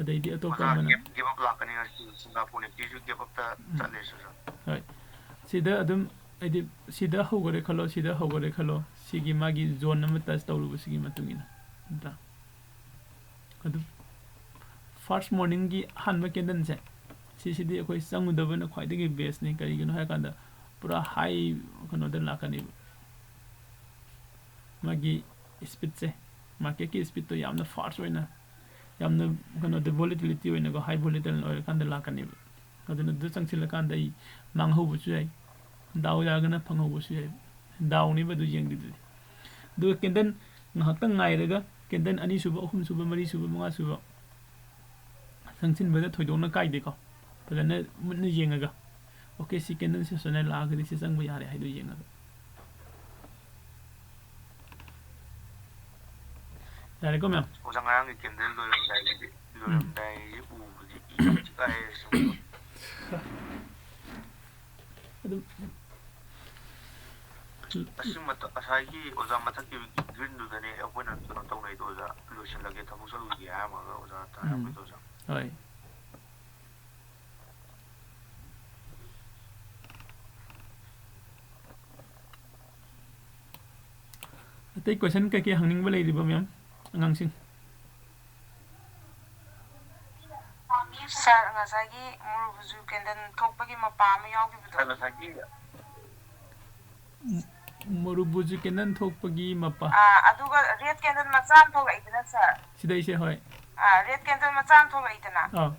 ꯑꯗꯩꯗꯤ ꯑꯇꯣꯞꯄ ꯑꯣꯖꯥ, ꯑꯃꯅ gap, gap up ꯂꯥꯛꯀꯅꯤ ꯉꯁꯤ, ꯁꯤꯡꯒꯥꯄꯨꯔ ꯅꯤꯐꯇꯤꯁꯨ gap upꯇ ꯎꯝ꯫ ꯆꯠꯂꯦ ꯁꯤꯁꯨ꯫ ꯍꯣꯏ꯫ ꯁꯤꯗ ꯑꯗꯨꯝ, ꯍꯥꯏꯗꯤ, ꯁꯤꯗ ꯍꯧꯈꯔꯦ ꯈꯜꯂꯣ, ꯁꯤꯗ ꯍꯧꯈꯔꯦ ꯈꯜꯂꯣ, ꯁꯤꯒꯤ ꯃꯥꯒꯤ zone ꯑꯃ touch ꯇꯧꯔꯨꯕꯁꯤꯒꯤ ꯃꯇꯨꯡ ꯏꯟꯅ, ꯅꯠꯇ꯭ꯔꯥ? ꯑꯗꯨ first morningꯒꯤ ꯑꯍꯥꯟꯕ candleꯁꯦ, ꯁꯤꯁꯤꯗꯤ ꯑꯩꯈꯣꯏ ꯆꯪꯉꯨꯗꯕꯅ ꯈ꯭ꯋꯥꯏꯗꯒꯤ bestꯅꯤ꯫ ꯀꯔꯤꯒꯤꯅꯣ ꯍꯥꯏꯔꯀꯥꯟꯗ, ꯄꯨꯔꯥ high ꯀꯩꯅꯣꯗ ꯂꯥꯛꯀꯅꯦꯕ꯫ ꯃꯥꯒꯤ speedꯁꯦ, marketꯀꯤ speedꯇꯣ ꯌꯥꯝꯅ fast ꯑꯣꯏꯅ, ꯌꯥꯝꯅ ꯀꯩꯅꯣꯗ volatility ꯑꯣꯏꯅꯀꯣ, high volatile ꯑꯣꯏꯔꯀꯥꯟꯗ ꯂꯥꯛꯀꯅꯦꯕ꯫ ꯑꯗꯨꯅ ꯑꯗꯨ ꯆꯪꯁꯤꯜꯂꯀꯥꯟꯗ ꯑꯩ ꯃꯥꯡꯍꯧꯕꯁꯨ ꯌꯥꯏ, ꯗꯥꯎ ꯌꯥꯔꯒꯅ ꯐꯪꯍꯧꯕꯁꯨ ꯌꯥꯏ꯫ ꯗꯥꯎꯅꯦꯕ ꯑꯗꯨ ꯌꯦꯡꯗꯣꯏꯗꯨꯗꯤ꯫ ꯑꯗꯨꯒ candle ꯉꯥꯏꯍꯥꯛꯇꯪ ꯉꯥꯏꯔꯒ candle ꯑꯅꯤꯁꯨꯕ, ꯑꯍꯨꯝꯁꯨꯕ, ꯃꯔꯤꯁꯨꯕ, ꯃꯉꯥꯁꯨꯕ ꯆꯪꯁꯤꯟꯕꯗ ꯊꯣꯏꯗꯣꯛꯅ ꯀꯥꯏꯗꯦꯀꯣ꯫ ꯐꯖꯅ ꯃꯨꯟꯅ ꯌꯦꯡꯉꯒ, okay, ꯁꯤ candleꯁꯦ ꯁꯨꯃꯥꯏꯅ ꯂꯥꯛꯑꯒꯗꯤ ꯁꯤ ꯆꯪꯕ ꯌꯥꯔꯦ ꯍꯥꯏꯗꯣ ꯌꯦꯡꯉꯒ꯫ ꯌꯥꯔꯦꯀꯣ, ma'am? ꯑꯣꯖꯥ, ꯉꯔꯥꯡꯒꯤ candle ꯂꯣꯏꯔꯝꯗꯥꯏꯒꯤꯗꯤ, ꯎꯝ꯫ ꯂꯣꯏꯔꯝꯗꯥꯏꯒꯤ ꯎꯕꯗꯤ ꯏ ꯀꯥꯏ ꯁꯨꯝ꯫ ꯑꯗꯨꯝ ꯑꯁꯤ ꯃꯊꯛ, ꯉꯁꯥꯏꯒꯤ ꯑꯣꯖꯥ ꯃꯊꯛꯀꯤ greenꯗꯨꯗꯅꯦ ꯑꯩꯈꯣꯏꯅ ꯀꯩꯅꯣ ꯇꯧꯅꯩꯗꯣ ꯑꯣꯖꯥ, ꯂꯣꯏꯁꯤꯜꯂꯒꯦ, ꯊꯕꯛ ꯆꯠꯂꯨꯒꯦ ꯍꯥꯏꯔꯝꯃꯒ ꯑꯣꯖꯥ ꯎꯝ꯫ ꯇꯥꯔꯛꯄꯩꯗꯣ ꯑꯣꯖꯥ꯫ ꯍꯣꯏ꯫ ꯑꯇꯩ question ꯀꯩꯀꯩ ꯍꯪꯅꯤꯡꯕ ꯂꯩꯔꯤꯕ, ma'am, ꯑꯉꯥꯡꯁꯤꯡ? Sir, ꯉꯁꯥꯏꯒꯤ ꯃꯨꯔꯨꯕꯨꯖꯨ candle ꯊꯣꯛꯄꯒꯤ ꯃꯄꯥ ꯑꯃ ꯌꯥꯎꯈꯤꯕꯗꯣ꯫ ꯉꯁꯥꯏꯒꯤ ꯃꯨꯔꯨꯕꯨꯖꯨ candle ꯊꯣꯛꯄꯒꯤ ꯃꯄꯥ꯫ ꯑꯥ, ꯑꯗꯨꯒ red candle ꯃꯆꯥ ꯑꯃ ꯊꯣꯛꯂꯛꯏꯗꯅ, sir? ꯁꯤꯗꯩꯁꯦ, ꯍꯣꯏ꯫ ꯑꯥ, red candle ꯃꯆꯥ ꯑꯃ ꯊꯣꯛꯂꯛꯏꯗꯅ? ꯑꯥ꯫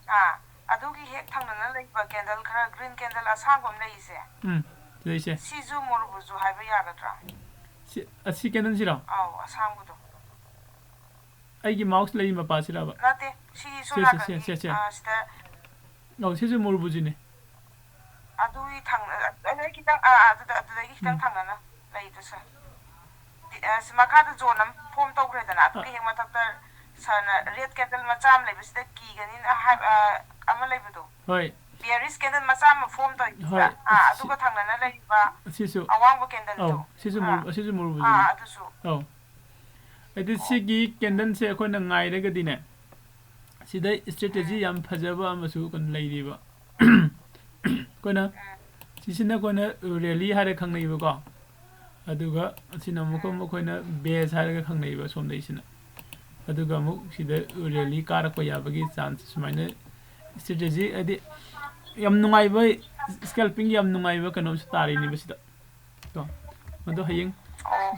ꯑꯥ, ꯑꯗꯨꯒꯤ ꯍꯦꯛ ꯊꯪꯅꯅ ꯂꯩꯕ candle ꯈꯔ green candle ꯑꯁꯥꯡꯕ ꯑꯃ ꯂꯩꯔꯤꯁꯦ? ꯎꯝ, ꯂꯩꯁꯦ꯫ ꯁꯤꯁꯨ ꯃꯣꯔꯨꯕꯨꯖꯨ ꯍꯥꯏꯕ ꯌꯥꯒꯗ꯭ꯔꯥ? ꯁꯤ, ꯑꯁꯤ candleꯁꯤꯔꯣ? ꯑꯧ, ꯑꯁꯥꯡꯕꯗꯣ꯫ ꯑꯩꯒꯤ mouse ꯂꯩꯔꯤ ꯃꯄꯥꯁꯤꯔꯕ? ꯅꯠꯇꯦ, ꯁꯤ ꯁꯣꯝ ꯁꯦ, ꯁꯦ, ꯅꯥꯀꯟꯒꯤ, ꯁꯦ, ꯁꯦ, ꯁꯦ꯫ ꯑꯥ, ꯁꯤꯗ꯫ ꯑꯧ, ꯁꯤꯁꯨ ꯃꯣꯔꯨꯕꯨꯖꯨꯅꯦ꯫ ꯑꯗꯨꯒꯤ ꯊꯪ-, ꯑꯗꯨꯗꯒꯤ ꯈꯤꯇꯪ, ꯑꯥ, ꯑꯗꯨꯗ, ꯑꯗꯨꯗꯒꯤ ꯈꯤꯇꯪ ꯎꯝ꯫ ꯊꯪꯅꯅ ꯂꯩꯗꯣ, sir꯫ ꯗꯤ-, ꯑ, ꯁꯤ ꯃꯈꯥꯗ zone ꯑꯃ form ꯇꯧꯈ꯭ꯔꯦꯗꯅ, ꯑꯗꯨꯒꯤ ꯑ꯫ ꯍꯦꯛ ꯃꯊꯛꯇ sirꯅ red candle ꯃꯆꯥ ꯑꯃ ꯂꯩꯕꯁꯤꯗ ꯀꯤꯒꯅꯤꯅ ꯍꯥꯏ-, ꯑ, ꯑꯃ ꯂꯩꯕꯗꯣ꯫ ꯍꯣꯏ꯫ Bearish candle ꯃꯆꯥ ꯑꯃ form ꯇꯧꯔꯤꯗꯨꯗ, ꯍꯣꯏ, ꯑꯥ, ꯑꯁꯤ-, ꯑꯗꯨꯒ ꯊꯪꯅꯅ ꯂꯩꯔꯤꯕ ꯑꯁꯤꯁꯨ꯫ ꯑꯋꯥꯡꯕ candleꯗꯣ꯫ ꯑꯧ, ꯁꯤꯁꯨ ꯑꯥ꯫ ꯃꯨꯔꯨ-, ꯑꯁꯤꯁꯨ ꯃꯨꯔꯨꯕꯨꯖꯨꯅꯤ꯫ ꯑꯥ, ꯑꯗꯨꯁꯨ꯫ ꯑꯧ꯫ ꯍꯥꯏꯗꯤ ꯁꯤꯒꯤ candleꯁꯦ ꯑꯩꯈꯣꯏꯅ ꯉꯥꯏꯔꯒꯗꯤꯅꯦ, ꯁꯤꯗ strategy ꯌꯥꯝ ꯐꯖꯕ ꯑꯃꯁꯨ ꯀꯩꯅꯣ ꯂꯩꯔꯤꯕ꯫ ꯑꯩꯈꯣꯏꯅ ꯁꯤꯁꯤꯅ ꯑꯩꯈꯣꯏꯅ rally ꯍꯥꯏꯔꯒ ꯈꯪꯅꯩꯕꯀꯣ, ꯑꯗꯨꯒ ꯑꯁꯤꯅ ꯑꯃꯨꯛꯀ ꯑꯃꯨꯛ ꯑꯩꯈꯣꯏꯅ bearish ꯍꯥꯏꯔꯒ ꯈꯪꯅꯩꯕ ꯁꯣꯝꯗꯩꯁꯤꯅ꯫ ꯑꯗꯨꯒ ꯑꯃꯨꯛ ꯁꯤꯗ rally ꯀꯥꯔꯛꯄ ꯌꯥꯕꯒꯤ chance ꯁꯨꯃꯥꯏꯅ strategy, ꯍꯥꯏꯗꯤ ꯌꯥꯝ ꯅꯨꯡꯉꯥꯏꯕ, scalpingꯒꯤ ꯌꯥꯝ ꯅꯨꯡꯉꯥꯏꯕ ꯀꯩꯅꯣꯝꯁꯨ ꯇꯥꯔꯤꯅꯦꯕ ꯁꯤꯗ꯫ ꯀꯣ, ꯃꯗꯣ ꯍꯌꯦꯡ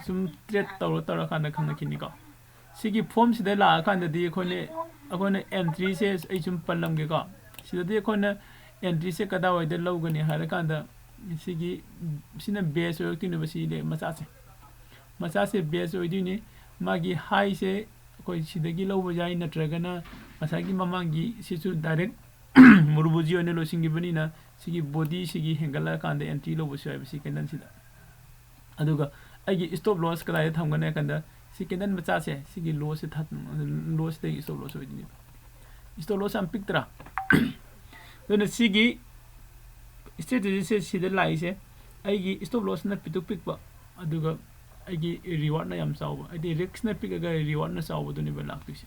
ꯁꯨꯝ trade ꯇꯧꯔ ꯇꯧꯔꯀꯥꯟꯗ ꯈꯪꯉꯛꯈꯤꯅꯤꯀꯣ꯫ ꯁꯤꯒꯤ formꯁꯤꯗ ꯂꯥꯛꯑꯀꯥꯟꯗꯗꯤ ꯑꯩꯈꯣꯏꯅ, ꯑꯩꯈꯣꯏꯅ entryꯁꯦ ꯑꯩ ꯁꯨꯝ ꯄꯜꯂꯝꯒꯦꯀꯣ꯫ ꯁꯤꯗꯗꯤ ꯑꯩꯈꯣꯏꯅ entryꯁꯦ ꯀꯗꯥꯏꯋꯥꯏꯗ ꯂꯧꯒꯅꯤ ꯍꯥꯏꯔꯀꯥꯟꯗ, ꯁꯤꯒꯤ, ꯁꯤꯅ bearish ꯑꯣꯏꯔꯛꯇꯣꯏꯅꯦꯕ, ꯁꯤ ꯂꯦ-, ꯃꯆꯥꯁꯦ꯫ ꯃꯆꯥꯁꯦ bearish ꯑꯣꯏꯗꯣꯏꯅꯤ꯫ ꯃꯥꯒꯤ highꯁꯦ ꯑꯩꯈꯣꯏ ꯁꯤꯗꯒꯤ ꯂꯧꯕ ꯌꯥꯏ, ꯅꯠꯇ꯭ꯔꯒꯅ ꯉꯁꯥꯏꯒꯤ ꯃꯃꯥꯡꯒꯤ ꯁꯤꯁꯨ direct ꯃꯨꯔꯨꯕꯨꯖꯤ ꯑꯣꯏꯅ ꯂꯣꯏꯁꯤꯟꯈꯤꯕꯅꯤꯅ, ꯁꯤꯒꯤ bodyꯁꯤꯒꯤ ꯍꯦꯟꯒꯠꯂꯛꯑꯀꯥꯟꯗ entry ꯂꯧꯕꯁꯨ ꯌꯥꯏꯕ ꯁꯤ candleꯁꯤꯗ꯫ ꯑꯗꯨꯒ ꯑꯩꯒꯤ stop loss ꯀꯗꯥꯏꯗ ꯊꯝꯒꯅꯤ ꯍꯥꯏ ꯀꯥꯟꯗ, ꯁꯤ candle ꯃꯆꯥꯁꯦ, ꯁꯤꯒꯤ lowꯁꯦ ꯊꯥ-, lowꯁꯤꯗꯒꯤ stop loss ꯑꯣꯏꯗꯣꯏꯅꯦꯕ꯫ Stop loss ꯌꯥꯝ ꯄꯤꯛꯇ꯭ꯔꯥ? ꯑꯗꯨꯅ ꯁꯤꯒꯤ strategyꯁꯦ ꯁꯤꯗ ꯂꯥꯛꯏꯁꯦ, ꯑꯩꯒꯤ stop lossꯅ ꯄꯤꯛꯇꯨꯛ ꯄꯤꯛꯄ, ꯑꯗꯨꯒ ꯑꯩꯒꯤ rewardꯅ ꯌꯥꯝ ꯆꯥꯎꯕ, ꯍꯥꯏꯗꯤ riskꯅ ꯄꯤꯛꯑꯒ rewardꯅ ꯆꯥꯎꯕꯗꯨꯅꯦꯕ ꯂꯥꯛꯇꯣꯏꯁꯦ꯫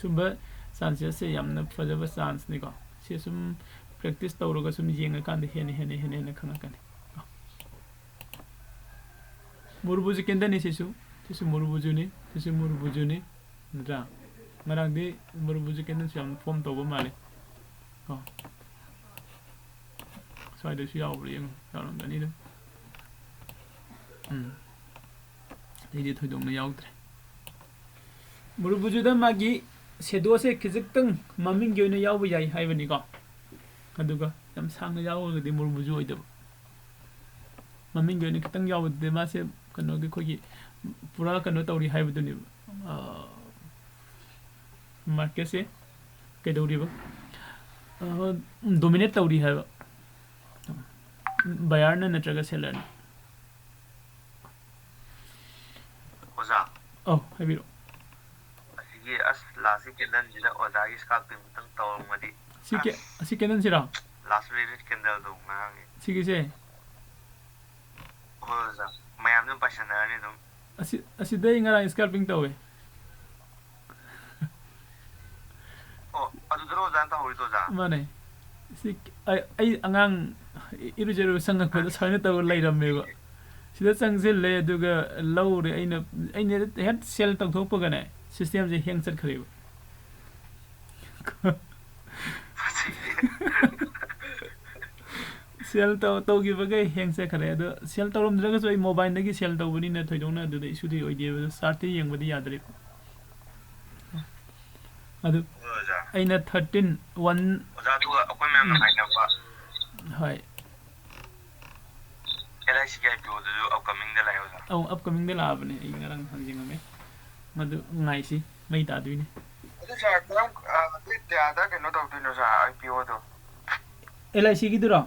ꯁꯨꯝꯕ chances ꯁꯦ ꯌꯥꯝꯅ ꯐꯖꯕ chanceꯅꯤꯀꯣ꯫ ꯁꯤ ꯁꯨꯝ practice ꯇꯧꯔꯒ ꯁꯨꯝ ꯌꯦꯡꯉꯀꯥꯟꯗ ꯍꯦꯟꯅ, ꯍꯦꯟꯅ, ꯍꯦꯟꯅ, ꯍꯦꯟꯅ ꯈꯪꯉꯛꯀꯅꯤ꯫ ꯃꯨꯔꯨꯕꯨꯖꯨ candleꯅꯤ ꯁꯤꯁꯨ꯫ ꯁꯤꯁꯨ ꯃꯨꯔꯨꯕꯨꯖꯨꯅꯤ꯫ ꯁꯤꯁꯨ ꯃꯨꯔꯨꯕꯨꯖꯨꯅꯤ꯫ ꯅꯠꯇ꯭ꯔꯥ? ꯉꯔꯥꯡꯗꯤ ꯃꯨꯔꯨꯕꯨꯖꯨ candleꯁꯨ ꯌꯥꯝ form ꯇꯧꯕ ꯃꯥꯜꯂꯦ꯫ ꯀꯣ꯫ ꯁ꯭ꯋꯥꯏꯗꯁꯨ ꯌꯥꯎꯕ꯭ꯔꯥ ꯌꯦꯡꯉꯨ꯫ ꯌꯥꯎꯔꯝꯒꯅꯤ ꯑꯗꯨꯝ꯫ ꯎꯝ꯫ ꯑꯇꯩꯗꯤ ꯊꯣꯏꯗꯣꯛꯅ ꯌꯥꯎꯗ꯭ꯔꯦ꯫ ꯃꯨꯔꯨꯕꯨꯖꯨꯗ ꯃꯥꯒꯤ shadowꯁꯦ ꯈꯤꯖꯤꯛꯇꯪ ꯃꯃꯤꯡꯒꯤ ꯑꯣꯏꯅ ꯌꯥꯎꯕ ꯌꯥꯏ ꯍꯥꯏꯕꯅꯤꯀꯣ꯫ ꯑꯗꯨꯒ ꯌꯥꯝ ꯁꯥꯡꯅ ꯌꯥꯎꯔꯒꯗꯤ ꯃꯨꯔꯨꯕꯨꯖꯨ ꯑꯣꯏꯗꯕ꯫ ꯃꯃꯤꯡꯒꯤ ꯑꯣꯏꯅ ꯈꯤꯇꯪ ꯌꯥꯎꯕꯗꯨꯗꯤ ꯃꯥꯁꯦ ꯀꯩꯅꯣꯒꯤ ꯑꯩꯈꯣꯏꯒꯤ ꯄꯨꯔꯥ ꯀꯩꯅꯣ ꯇꯧꯔꯤ ꯍꯥꯏꯕꯗꯨꯅꯦꯕ꯫ ꯑ, marketꯁꯦ ꯀꯩꯗꯧꯔꯤꯕ? ꯑ, dominate ꯇꯧꯔꯤ ꯍꯥꯏꯕ꯫ Buyerꯅ ꯅꯠꯇ꯭ꯔꯒ sellerꯅ꯫ ꯑꯣꯖꯥ꯫ ꯑꯧ, ꯍꯥꯏꯕꯤꯔꯛꯑꯣ꯫ ꯑꯁꯤꯒꯤ ꯑꯁ lastꯀꯤ candleꯁꯤꯗ ꯑꯣꯖꯥꯒꯤ scalping ꯑꯃꯇꯪ ꯇꯧꯔꯝꯃꯗꯤ꯫ ꯁꯤ ꯀꯦ-, ꯑꯁ꯫ ꯑꯁꯤ candleꯁꯤꯔꯣ? Last minute candleꯗꯣ ꯉꯔꯥꯡꯒꯤ꯫ ꯁꯤꯒꯤꯁꯦ? ꯍꯣꯏ ꯑꯣꯖꯥ, ꯃꯌꯥꯝꯁꯨ ꯄꯥꯏꯁꯟꯅꯔꯅꯤ ꯑꯗꯨꯝ꯫ ꯑꯁꯤ ꯑꯁꯤꯗꯩ ꯉꯔꯥꯡ scalping ꯇꯧꯋꯦ꯫ ꯑꯣ, ꯑꯗꯨꯗꯔꯣ ꯑꯣꯖꯥꯅ ꯇꯧꯍꯧꯔꯤꯗꯣ ꯑꯣꯖꯥ? ꯃꯥꯅꯦ꯫ ꯁꯤ ꯑꯩ ꯑꯩ ꯑꯉꯥꯡ ꯏꯔꯨꯖꯔꯨ ꯆꯪꯉꯛꯄꯗ ꯁꯨꯃꯥꯏꯅ ꯇꯧꯔ ꯂꯩꯔꯝꯃꯦꯕ꯫ ꯁꯤꯗ ꯆꯪꯁꯤꯜꯂꯦ, ꯑꯗꯨꯒ ꯂꯧꯔꯦ꯫ ꯑꯩꯅ ꯑꯩꯅ ꯍꯦꯛ sell ꯇꯧꯊꯣꯛꯄꯒꯅꯦ, systemꯁꯦ hang ꯆꯠꯈ꯭ꯔꯦꯕ꯫ Sell ꯇꯧ ꯇꯧꯈꯤꯕꯈꯩ hang ꯆꯠꯈ꯭ꯔꯦ꯫ ꯑꯗꯣ sell ꯇꯧꯔꯝꯗ꯭ꯔꯒꯁꯨ ꯑꯩ mobileꯗꯒꯤ sell ꯇꯧꯕꯅꯤꯅ ꯊꯣꯏꯗꯣꯛꯅ ꯑꯗꯨꯗ issueꯗꯤ ꯑꯣꯏꯗꯦꯕ꯫ ꯑꯗꯣ chartꯇ ꯌꯦꯡꯕꯗꯤ ꯌꯥꯗ꯭ꯔꯤ꯫ ꯑꯗꯨ ꯑꯣ ꯑꯣꯖꯥ, ꯑꯩꯅ thirteen one ꯑꯣꯖꯥ, ꯑꯗꯨꯒ ꯑꯩꯈꯣꯏ ꯃꯌꯥꯝꯅ ꯉꯥꯏꯅꯕ ꯍꯣꯏ꯫ LICꯒꯤ IPOꯗꯨꯁꯨ upcomingꯗ ꯂꯥꯛꯑꯦ ꯑꯣꯖꯥ꯫ ꯑꯧ, upcomingꯗ ꯂꯥꯛꯑꯕꯅꯦ, ꯑꯩ ꯉꯔꯥꯡ ꯅꯍꯥꯟ ꯌꯦꯡꯉꯝꯃꯦ꯫ ꯃꯗꯨ ꯉꯥꯏꯁꯤ, ꯃꯩ ꯇꯥꯗꯣꯏꯅꯦ꯫ ꯑꯗꯨ ꯁꯥꯔ, ꯀꯔꯝ, ꯑ, date ꯀꯌꯥꯗ ꯀꯩꯅꯣ ꯇꯧꯗꯣꯏꯅꯣ ꯁꯥꯔ, IPOꯗꯣ? LICꯒꯤꯗꯨꯔꯣ?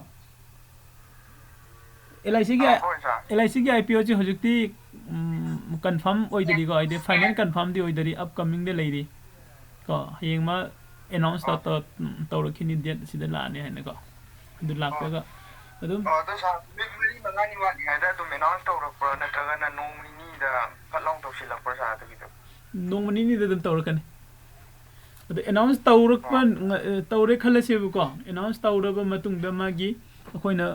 LICꯒꯤ ꯑ, ꯍꯣꯏ ꯁꯥꯔ꯫ LICꯒꯤ IPOꯁꯤ ꯍꯧꯖꯤꯛꯇꯤ, ꯎꯝ, confirm ꯑꯣꯏꯗ꯭ꯔꯤꯀꯣ, ꯍꯥꯏꯗꯤ final confirmꯗꯤ ꯑꯣꯏꯗꯔꯤ, upcomingꯗ ꯂꯩꯔꯤ꯫ ꯀꯣ, ꯍꯌꯦꯡ ꯃꯥ announce ꯇꯧ-, ꯑ, ꯇꯧ-, ꯇꯧꯔꯛꯈꯤꯅꯤ, date ꯑꯁꯤꯗ ꯂꯥꯛꯑꯅꯤ ꯍꯥꯏꯅꯀꯣ꯫ ꯑꯗꯨ ꯑ, ꯂꯥꯛꯄꯒ ꯑꯗꯨꯝ ꯑ, ꯑꯗꯣ ꯁꯥꯔ, ꯅꯨꯃꯤꯠ ꯃꯔꯤ ꯃꯉꯥꯅꯤ ꯋꯥꯠꯂꯤꯉꯩꯗ ꯑꯗꯨꯝ announce ꯇꯧꯔꯛꯄ꯭ꯔꯥ, ꯅꯠꯇ꯭ꯔꯒꯅ ꯅꯣꯡ ꯅꯤꯅꯤꯗ ꯐꯠ ꯂꯥꯎ ꯇꯧꯁꯤꯜꯂꯛꯄ꯭ꯔꯥ ꯁꯥꯔ, ꯑꯗꯨꯒꯤꯗꯣ? ꯅꯣꯡꯃ ꯅꯤꯅꯤꯗ ꯑꯗꯨꯝ ꯇꯧꯔꯛꯀꯅꯤ꯫ ꯑꯗꯣ announce ꯇꯧꯔꯛꯄ, ꯑ, ꯉ-, ꯑ, ꯇꯧꯔꯦ ꯈꯜꯂꯁꯦꯕꯀꯣ, announce ꯇꯧꯔꯕ ꯃꯇꯨꯡꯗ ꯃꯥꯒꯤ ꯑꯩꯈꯣꯏꯅ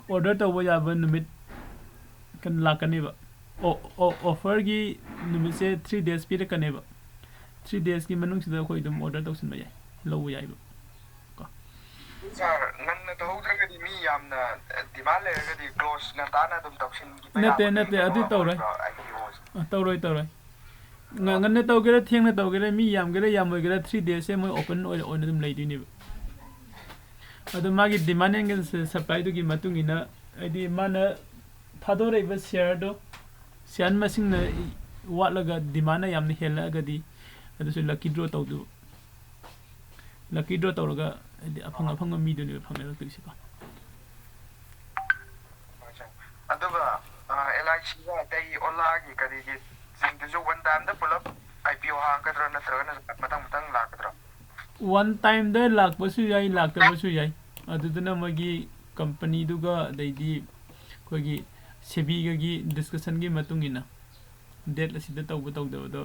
order ꯇꯧꯕ ꯌꯥꯕ ꯅꯨꯃꯤꯠ ꯀꯩꯅꯣ ꯂꯥꯛꯀꯅꯦꯕ꯫ ꯑꯣ, ꯑꯣ, offerꯒꯤ ꯅꯨꯃꯤꯠꯁꯦ three days ꯄꯤꯔꯛꯀꯅꯦꯕ꯫ Three daysꯀꯤ ꯃꯅꯨꯡꯁꯤꯗ ꯑꯩꯈꯣꯏ ꯑꯗꯨꯝ order ꯇꯧꯁꯤꯟꯕ ꯌꯥꯏ, ꯂꯧꯕ ꯌꯥꯏꯕ꯫ ꯀꯣ꯫ ꯁꯥꯔ, ꯉꯟꯅ ꯇꯧꯍꯧꯗ꯭ꯔꯒꯗꯤ ꯃꯤ ꯌꯥꯝꯅ demand ꯂꯩꯔꯒꯗꯤ close ꯉꯟꯇꯥꯅ ꯑꯗꯨꯝ ꯇꯧꯁꯤꯟꯈꯤꯕ ꯅꯠꯇꯦ, ꯌꯥꯕꯒꯤ ꯅꯠꯇꯦ, ꯑꯗꯨ ꯀꯩꯅꯣ ꯇꯧꯔꯣꯏ꯫ ꯑꯣꯏꯕ꯭ꯔꯣ, IPOꯁꯦ? ꯑ, ꯇꯧꯔꯣꯏ, ꯇꯧꯔꯣꯏ꯫ ꯉ-, ꯑꯣ, ꯉꯟꯅ ꯇꯧꯒꯦꯔꯥ, ꯊꯦꯡꯅ ꯇꯧꯒꯦꯔꯥ, ꯃꯤ ꯌꯥꯝꯒꯦꯔꯥ, ꯌꯥꯝꯃꯣꯏꯒꯦꯔꯥ, three daysꯁꯦ ꯃꯣꯏ open ꯑꯣꯏꯅ, ꯑꯣꯏꯅ ꯑꯗꯨꯝ ꯂꯩꯗꯣꯏꯅꯦꯕ꯫ ꯑꯗꯣ ꯃꯥꯒꯤ demand and su-, supplyꯗꯨꯒꯤ ꯃꯇꯨꯡ ꯏꯟꯅ, ꯍꯥꯏꯗꯤ ꯃꯥꯅ ꯊꯥꯗꯣꯔꯛꯏꯕ shareꯗꯣ, share ꯃꯁꯤꯡꯅ ꯋꯥꯠꯂꯒ demandꯅ ꯌꯥꯝꯅ ꯍꯦꯜꯂꯛꯑꯒꯗꯤ, ꯑꯗꯨꯁꯨ lucky draw ꯇꯧꯗꯣꯏꯕ꯫ Lucky draw ꯇꯧꯔꯒ, ꯍꯥꯏꯗꯤ ꯑꯐꯪ ꯑꯣ, ꯑꯐꯪꯕ ꯃꯤꯗꯨꯅꯦꯕ ꯐꯪꯅꯔꯛꯇꯣꯏꯁꯦꯀꯣ꯫ ꯑꯠꯆꯥ꯫ ꯑꯗꯨꯒ, ꯑ, LICꯒ ꯑꯇꯩ Olaꯒꯤ ꯀꯔꯤꯒꯤ ꯁꯤꯡꯗꯨꯁꯨ one timeꯗ ꯄꯨꯂꯞ IPO ꯍꯥꯡꯒꯗ꯭ꯔꯥ, ꯅꯠꯇ꯭ꯔꯒꯅ ꯃꯊꯪ ꯃꯊꯪ ꯂꯥꯛꯀꯗ꯭ꯔꯥ? One timeꯗ ꯂꯥꯛꯄꯁꯨ ꯌꯥꯏ, ꯂꯥꯛꯇꯕꯁꯨ ꯌꯥꯏ꯫ ꯑꯗꯨꯗꯨꯅ ꯃꯣꯏꯒꯤ companyꯗꯨꯒ, ꯑꯗꯩꯗꯤ ꯑꯩꯈꯣꯏꯒꯤ SEBIꯒꯒꯤ discussionꯒꯤ ꯃꯇꯨꯡ ꯏꯟꯅ꯫ ꯗꯦꯠ ꯑꯁꯤꯗ ꯇꯧꯕ ꯇꯧꯗꯕꯗꯣ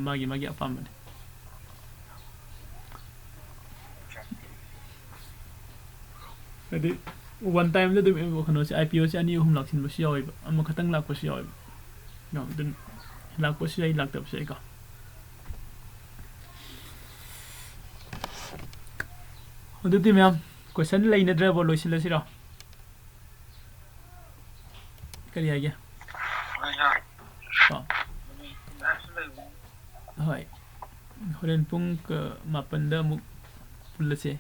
ꯃꯥꯒꯤ ꯃꯥꯒꯤ ꯑꯄꯥꯝꯕꯅꯤ꯫ ꯍꯥꯏꯗꯤ ꯋꯥꯟ ꯇꯥꯏꯝꯗ ꯑꯗꯨꯝ ꯀꯩꯅꯣꯁꯦ, ꯑꯥꯏ ꯄꯤ ꯑꯣꯁꯦ ꯑꯅꯤ ꯑꯍꯨꯝ ꯂꯥꯛꯁꯤꯟꯕꯁꯨ ꯌꯥꯎꯋꯦꯕ, ꯑꯃꯈꯛꯇꯪ ꯂꯥꯛꯄꯁꯨ ꯌꯥꯎꯋꯦꯕ꯫ ꯌꯥꯝ ꯑꯗꯨꯝ ꯂꯥꯛꯄꯁꯨ ꯌꯥꯏ, ꯂꯥꯛꯇꯕꯁꯨ ꯌꯥꯏꯀꯣ꯫ ꯑꯗꯨꯗꯤ ꯃꯌꯥꯝ, ꯀꯣꯏꯁꯟ ꯂꯩꯅꯗ꯭ꯔꯕꯣ? ꯂꯣꯏꯁꯤꯜꯂꯁꯤꯔꯣ? ꯀꯔꯤ ꯍꯥꯏꯒꯦ? ꯀꯣ? ꯍꯣꯏ, ꯍꯣꯔꯦꯟ ꯄꯨꯡ ꯀ-, ꯃꯥꯄꯟꯗ ꯑꯃꯨꯛ ꯄꯨꯜꯂꯁꯦ꯫